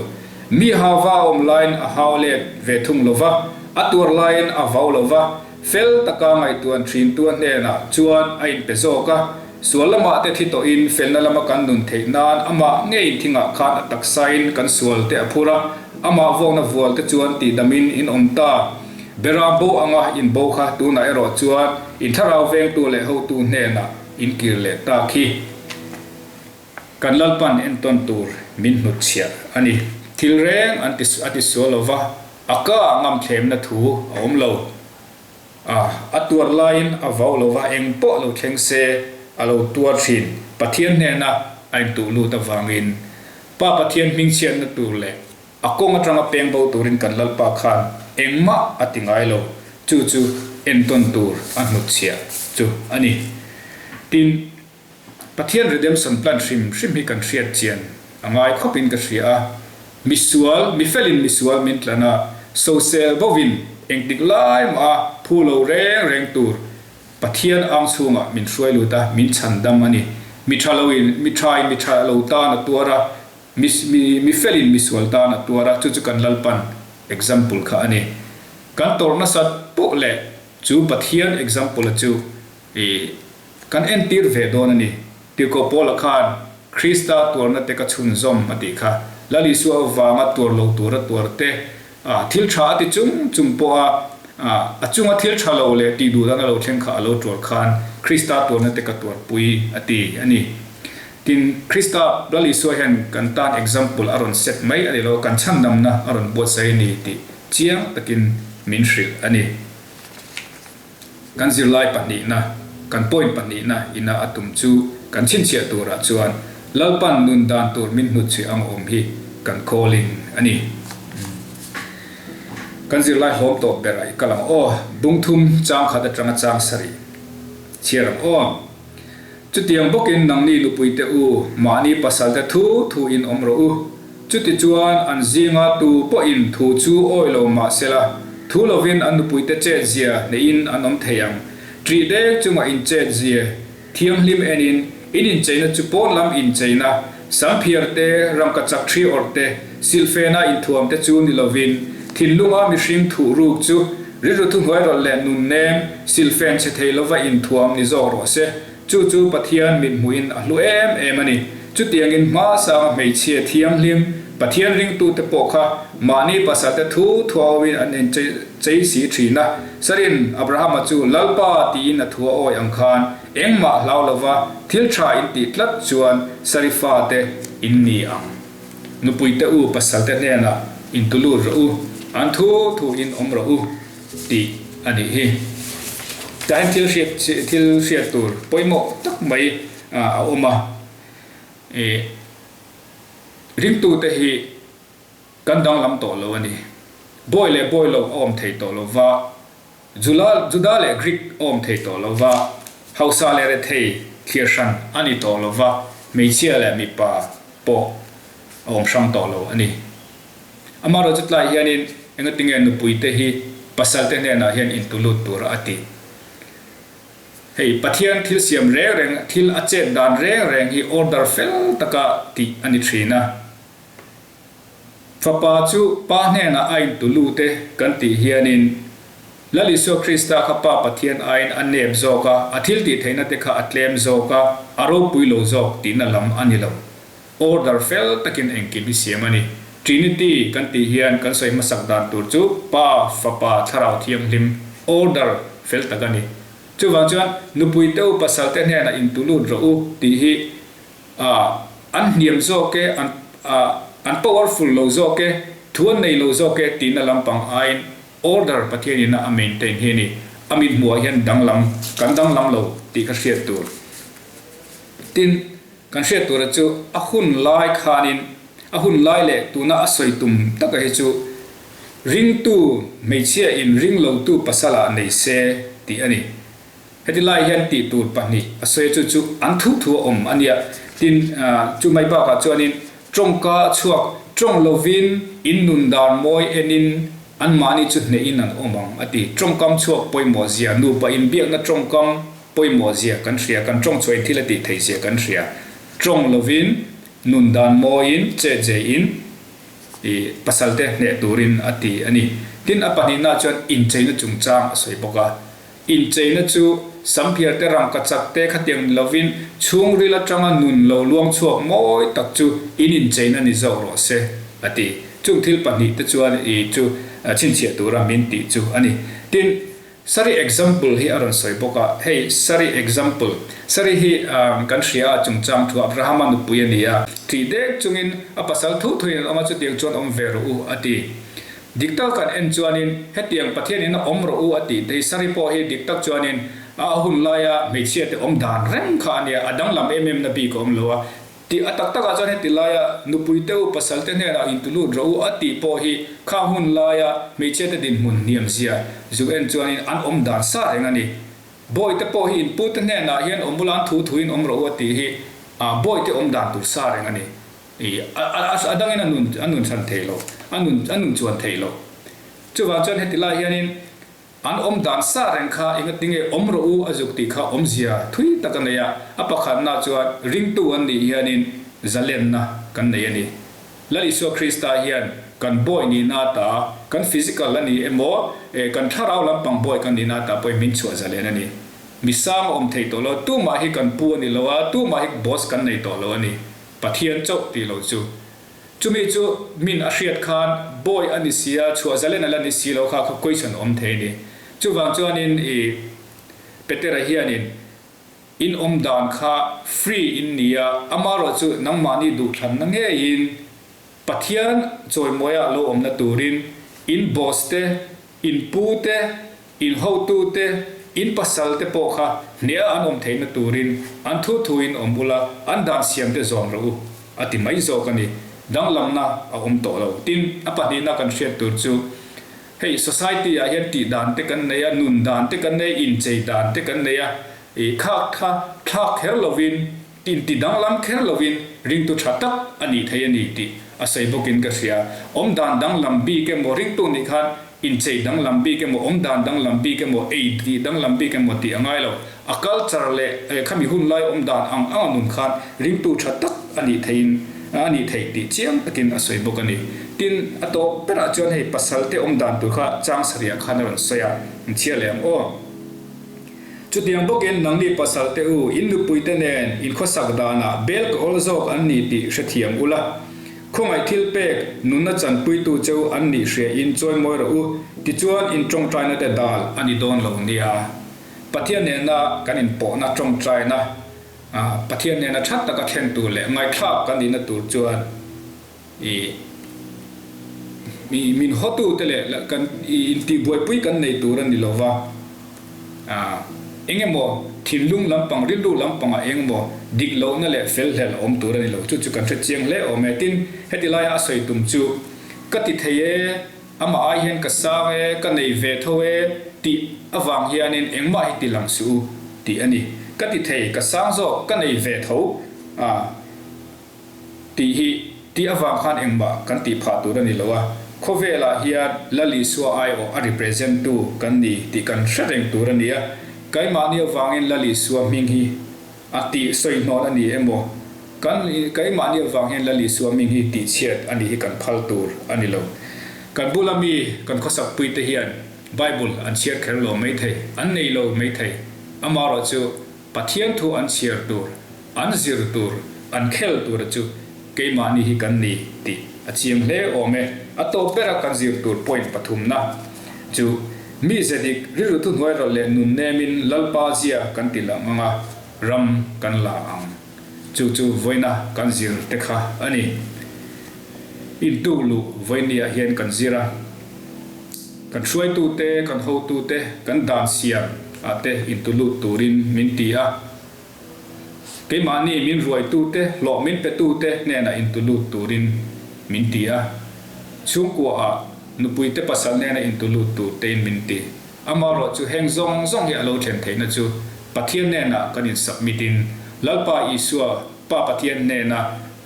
Mi hava a awm laiin a hau let ve thung lo va, a tuar laiin a vau lo va, fel taka ngaihtuan thintu a hnenah chuan a inpe zawk a. Sual lamah te thi tawhin felna lama kan nun theih nan amah ngeiin thingah khan a taksain kan sual te a phur a, amah vawkna vual te chuan tihdamin in awm ta. Bera bo anga in bo kha tunah erawh chuan in thlarau vengtu leh hotu hnenah in kir leh ta khi. Kan Lalpan entawn tur min hnutchhiah a ni. Thil reng an ti a ti sual lo va, a ka ah ngamthlemna thu a awm lo. A, a tuar laiin a vau lo va, eng pawh lo thleng se a lo tuar thin. Pathian hnena a intuh lut avangin Pa Pathian hmingchhiatna tur leh a kawng atanga peng bo turin kan Lalpa khan engmah a ti ngai lo. Chu chu entawn tur a hnutchhiah chu a ni. Tin. Pathian redemption plan hrim hrim hi kan hriat chian a ngai khawpin ka hria a, misual, mifelin misual min tlan a, sosel bovin engtik lai mah a phu lo reng reng tur Pathian ang chhungah min hruai lut a, min chhan dam a ni. Mi tha loin, mi thain mi tha lo tan a tuar a, mi, mi, mifelin misual tan a tuar a, chu chu kan Lalpan example kha a ni. Kan tawrh nasat poh leh chu Pathian example a chu i Kan entir ve dawn a ni. Tirhkoh Paula khan, Krista tuarna te ka chhunzawm a tih kha. Lal Isua avanga tuar lo tura tuar te, thil tha a ti chung chung pawha a chunga thil tha lo leh tih duh dan a lo thleng kha a lo tuar khan Krista tuarna te ka tuarpui a ti a ni. Tin, Krista, Lal Isua hian kan tan example a rawn set mai a ni lo, kan chhandamna a rawn buatsaih a ni tih chiang takin min hrilh a ni. Kan zirlai pahnihna. kan point pahnihna ina a tum chu kan chhinchhiah turah chuan Lalpan nun dan tur min hnutchhuih ang awm hi kan calling a ni. Kan zirlai hlawm tawp berah i kal ang aw, bungthum chang khat atanga chang sarih chhiar ang aw. Chutiang bawkin nangni nupuite u, mahni pasalte thu thu in awm rawh u. Chutichuan an zinga tu pawhin thu chu awi lo mah sela, thu lovin an nupuite chetzia neihin an awm thei ang. Ṭih dek chunga in chetzia thianghlim enin in incheina chu pawn lam incheina, samphiar te, rangkachak ṭhi awrh te, silhfena inthuam te chu ni lovin, thinlunga mihring thuh ruk chu rilru thuhnuairawlh leh nunnem, silhfen chhe thei lova inthuam ni zawk rawh se. Chu chu Pathian mithmuhin a hlu em em a ni. Chutiangin hma sanga hmeichhia thianghlim, Pathian ringtute pawh kha mahni pasalte thu thuauin an inchei si thin a. Sarin Abrahama chu Lalpa tiin a thu a awi ang khan engmah hlau lova thil tha in tih tlat chuan Sari fate in ni ang. Nupuite u pasalte hnenah intulut rawh u, an thu thuin awm rawh u. Tih a nih hi. Tah hian thil hriat thil hriat tur pawimawh tak mai a awm a. Ih ringtute hi kan danglam tawh lo a ni. Bawi leh bawi lo a awm thei tawh lo va, Jula Juda leh Greek a awm thei tawh lo va, hausa leh rethei thlir hran a ni tawh lo va, hmeichhia leh mipa pawh a awm hrang tawh lo a ni. Amaherawhchu tlai hianin engatinge nupuite hi pasalte hnenah hian intulut tura a tih? Hei, Pathian thil siam reng reng, thil a chet dan reng reng hi order fel taka tih a ni thin a. Fapa chu Pa hnenah a intulut e kan tih hianin Lal Isua Krista kha Pa Pathian aiin a nep zawk a, a thil tih theihna te kha a tlem zawk a, a ropui lo zawk tihna lam a ni lo. Order fel takin engkim hi siam a ni. Trinity kan tih hian kan sawi hmasak dan tur chu Pa, Fapa, Thlarau Thianghlim order fel tak a ni. Chuvang chuan nupui te u pasal te hnenah intulut rawh u tih hi an hniam zawk e, an an powerful lo zawk e, thu an nei lo zawk e tihna lampang aiin order Pathian ina a maintain hi a ni. A mithmuhah hian danglam kan danglam lo tih kha hriat tur. Tin. Kan hriat tura chu a hun lai khanin a hun lai leh tuna a sawi tum taka hi chu ringtu hmeichhia in ring lotu pasala nei se tih a ni. Heti lai hian tih tur pahnih a sawi a chu chu an thu thu a awm a nia. Tin, chu mai bakah chuanin tawngka chhuak tawng lovin in nun dan mawi enin anmahni chu hnehin an awm ang a ti. Tawngkam chhuak pawimawh zia nupa inbiakna tawngkam Pawimawh zia kan hria, kan tawng chuain thil a tih theih zia kan hria. Tawng lovin, nun dan mawiin, chet zeiin i pasalte hneh turin a ti a ni. Tin, a pahnihna chuan incheina chungchang a sawi bawk a. Incheina chu samphiarte rangkachak te khatiang ni lovin chhungril atanga nun lo luang chhuak mawi tak chu in incheina ni zawk rawh se, a ti. Chung thil pahnih te chuan i chu chhinchhiah tura min tih chu a ni. Tin, Sari example hi a rawn sawi bawk a, hei Sari example, Sari hi kan hria a chungchang thu Abrahama nupui a ni a, thih dek chungin a pasal thu thuin an awm a, chutiang chuan awm ve rawh u a ti. Dik tak kan en chuanin hetiang Pathianin a awm rawh u a tih te hi Sari pawh hi dik tak chuanin a hun laia hmeichhia te awm dan reng kha a nia, a danglam em em na bik a awm lo a. Tih a tak takah chuan heti laia nupui te u pasal te hnenah intulut rawh u a tih pawh hi khang hun laia hmeichhia te dinhmun hniam zia zuk en chuanin an awm dan sa reng a ni. Bawi te pawh hi inpu te hnenah hian awm ula an thu thuin awm rawh u a tih hi bawi te awm dan tur sa reng a ni. A dangin a nun a nun chhan thei lo, a nun a nun chuan thei lo. Chuvang chuan heti lai hianin An awm dan sa reng kha engatinge awm rawh u a zuk tih kha awmzia thui tak a nei a, a pakhatna chuan ringtu an nih hianin zalenna kan nei a ni. Lal Isua Krista hian kan bawi nihna ata, kan physical a ni emaw, kan thlarau lampang bawi kan nihna ata pawhin min chhuah zalen a ni. Mi sang a awm thei tawh lo, tumah hi kan pu a ni lo a, tumah hi boss kan nei tawh lo a ni. Pathian chauh tih lo chu. Chumi chu min a hriat khan bawi a ni si a, chhuah zalen a la ni si lo kha kha question awm thei a ni. Chuvang chuanin i Petera hianin in awm dan kha free in ni a, amarawh chu nangmahni duhthlanna ngeiin Pathian chawimawiah lo awmna turin in boss te, in pu te, in hotu te, In pasal te pawh kha hniah an awm theihna turin an thu thuin awm ula, an dan siam te zawm rawh u, a ti mai zawk a ni. Danglamna a awm tawh lo. Tin, a pahnihna kan hriat tur chu hei society ah hian tih dan te kan nei a, nun dan te kan nei a, inchei dan te kan nei a, ih khak kha thlak kher lovin, Inti danglam kher lovin ringtu tha tak a nih thei a ni tih a sawi bawkin ka hria. Awmdan danglam bik emaw ringtu nih khan inchei danglam bik emaw, awmdan danglam bik emaw, ei tih danglam bik emaw tih a ngai lo. A culture leh khami hun lai awmdan ang ang a nun khan ringtu tha tak a nih theiin a nih theih tih chiang takin a sawi bawk a ni. Tin, a tawp berah chuan hei pasalte awmdan tur kha chang sarihah khan a rawn sawi a, inchhiar leh ang aw. Chutiang bawkin nangni pasal te u, in nupuite nen in khawsak danah bel ka awl zawk an ni tih hrethiam ula. Khawngaih thil pek, nunna chanpuitu cheu an nih hria in chawimawi rawh u, tichuan in tawngtaina te dal a ni dawn lo nia. Pathian nena kan inpawhna tawngtaina, Pathian nena tha taka thlen tur leh ngaihthlak kan nihna tur chuan, I min hawtute leh kan intihbuaipui kan nei tur a ni lo va, eng emaw thinlung lampang, rilru lampangah eng emaw dik lohna leh fel hlel a awm tur a ni lo. Chu chu kan hre chiang hle awm e. Tin, heti laia a sawi tum chu ka ti thei e, amah ai hian ka sang e, ka nei ve tho e tih avang hianin engmah hi ti lang suh u tih a ni. Ka ti thei, ka sang zawk, ka nei ve tho a. Tih hi tih avang khan engmah kan tih phah tur a ni lo a, khawvelah hian Lal Isua aiawh a represent tu kan ni tih kan hre reng tur a ni a, keimahni avangin Lal Isua hming hi a tih sawi hnawn a ni emaw, kan keimahni avang hian Lal Isua hming hi tih chhiat a nih hi kan phal tur a ni lo. Kan bula mi kan khawsakpui te hian Bible an chhiar kher lo maithei, an nei lo maithei, amaherawhchu Pathian thu an chhiar tur, an zir tur, an khel tura chu keimahni hi kan ni tih a chiang hle awm e. A tawp bera kan zir tur point pathumna chu mi ze dik rilru thuhnuai rawlh leh nun nemin Lalpa zia kan ti lang ang a, ram kan la ang. Chu chu vawiina kan zir te kha a ni. Intuk luh vawinia hian kan zir a. Kan hruaitute, kan hotute, kan dan siam ah te intulut turin min ti a. Keimahni min ruaitute, hlawh min petute hnenah intulut turin min ti a. Chhungkua ah nupuite pasal hnena intulut tur tein min ti. Amaherawh chu heng zawng zawng hi a lo thlen theihna chu Pathian hnenah kan in submit in Lalpa Isua Pa Pathian hnena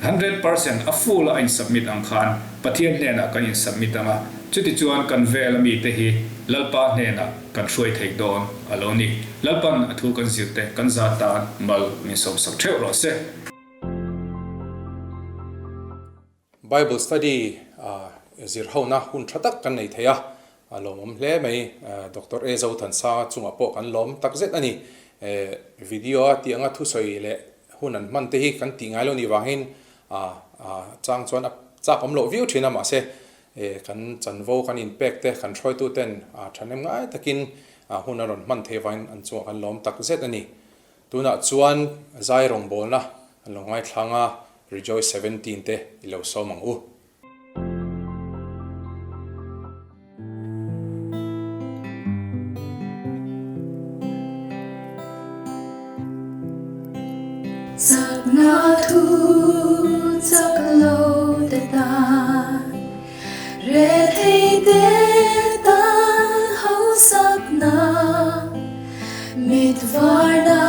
100% a full a a in submit ang khan Pathian hnenah kan in submit ang a, chutichuan kan vel a mite hi Lalpa hnenah kan hruai thei dawn a lo ni. Lalpan a thu kan zirte kan za tan mal min sawmsak theuh rawh se. Bible study zir hona hun tha tak kan nei thei a, a lawmawm hle mai. Doctor A Zothansanga chungah pawh kan lawm tak zet a ni. Video a tih anga thusawi leh hun an hman te hi kan tih ngai lo nih vangin a chang chuan a chak awm loh viau thin a, mahse kan chanvo kan inpek te kan hruaitu ten thahnem ngai takin hun a rawn hman theih vangin an chungah kan lawm tak zet a ni. Tunah chuan zai rawngbawlna an lo ngaithlang a, Rejoice 17 te i lo sawm ang u. Chakna thu chak lo te tan, rethei te tan hausakna, mit varna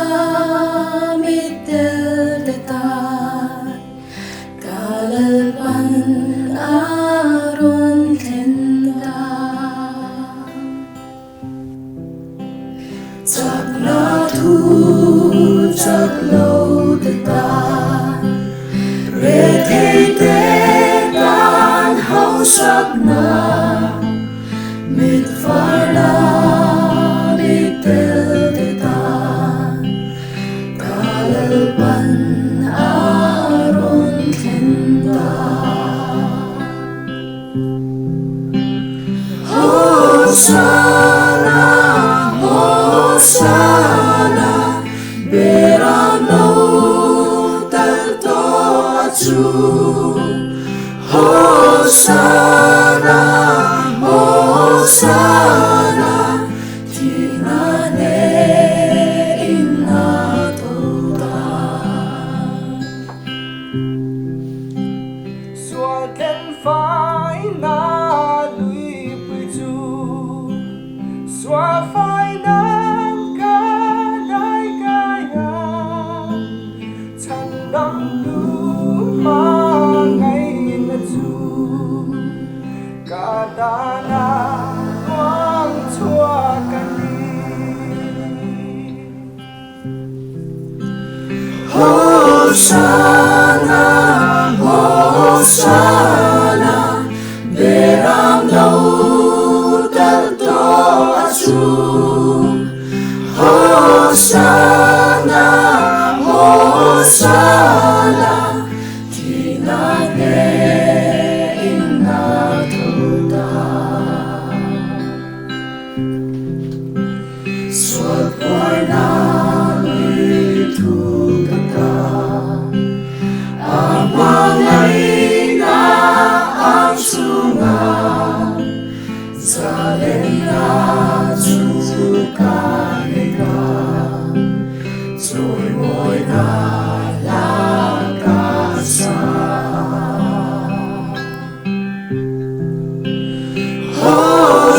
mit tel te tan. Ka Lalpan a rawn thlen ta. Chakna thu chak lo te tan, rethei te tan hausakna, mit varna mit tel te tan. Ka Lalpan a rawn thlen ta. Hosanna, Hosanna, Beram lo tal tawh a chu. Hosanna, Hosanna, thihna hneh. Sual fai nan ka dai kai a, Chhandam tu hmangaihna chu ka tana luang chhuak a ni. Hosanna, Hosanna, Beram no tal tawh a chu. Hosanna, Hosanna, Thihna hnehin a tho ta. Sual phuarna mi thu ka ta, a hmangaihna ang chunga zalenna chu ka nei ta, chawimawina hla ka sa.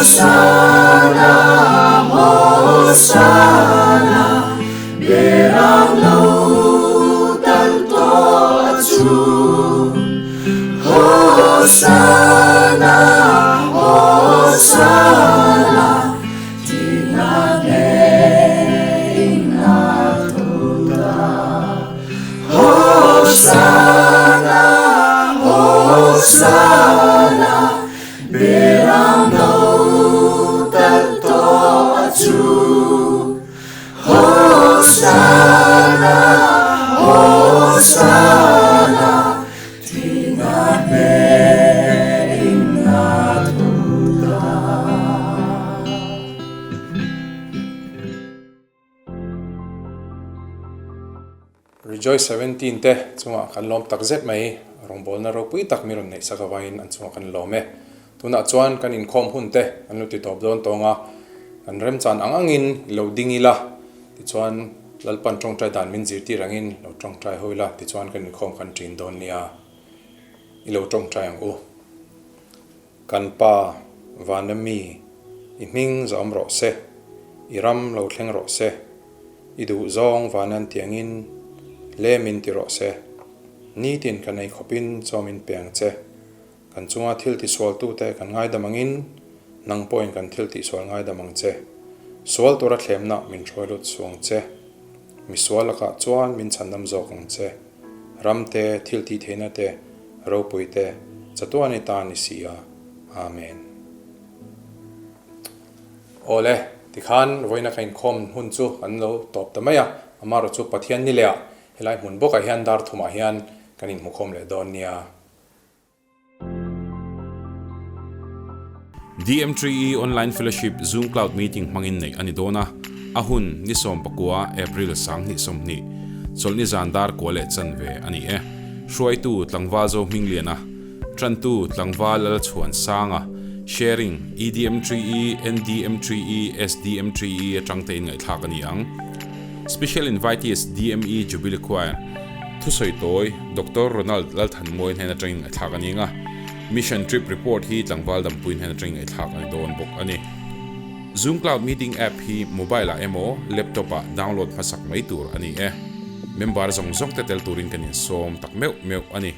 Hosanna, Hosanna, Beram lo tal tawh a chu. Hosanna, Hosanna, Thihna hnehin a tho ta. Hosanna, Hosanna, Beram no tal tawh a chu. Hosanna, Hosanna, Thihna hnehin a tho ta. Rejoice 17 te chungah kan lawm tak zet mai, rawngbawlna ropui tak mi rawn neih sak avangin an chungah kan lawm e. Tunah chuan kan inkhawm hun te an lo ti tawp dawn tawng a, kan remchan ang angin i lo ding ila, tichuan Lalpan tawngtai dan min zirtir angin lo tawngtai ho ila, tichuan kan inkhawm kan ṭin dawn nia, i lo tawngtai ang u. Kan Pa, vana mi, i hming zawm rawh se, i ram lo thleng rawh se, i duh zawng vanan tiangin lemin ti rawh se, nitin kan ei khawpin chawmin pe ang che, kan chunga thil tisualtute kan ngaidam angin nang pawhin kan thil tihsual ngaidam ang che, sual tura thlemna min hruai lut suang che, misual lakah chuan min chhandam zawk ang che. Ram te, thil tih theihna te, ropui te, chatuan i ta ni si a. Amen. Awle, tikhan vawiina ka inkhawm hun chu kan lo tawp ta mai a, amaherawh chu Pathian ni leh ah helai hmun bawkah hian dar thumah hian kan inhmukhawm leh dawn nia. DM3E Online Fellowship Zoom Cloud Meeting hmangin neih a ni dawn a, a hun ni 19 April 2020, chawlhni zan dar kua leh chanve a ni e. Hruaitu Tlangval Zohmingliana, Tantu Tlangval Lalchhuansanga, Sharing, EDM3E, NDM3E, SDM3E atang te in ngaihthlak a ni ang. Special Invitees DME Jubilee Choir, Thusawi tawi, Doctor Ronald Lalthanmuai hnen atangin ngaihthlak a ni ang a, Mission Trip Report hi tlangval dampui hnen atangin ngaihthlak a ni dawn bawk a ni. Zoom Cloud Meeting app hi mobile ah emaw laptop ah download hmasak mai tur a ni e. Member zawng zawng te tel turin kan insawm tak meuh meuh a ni.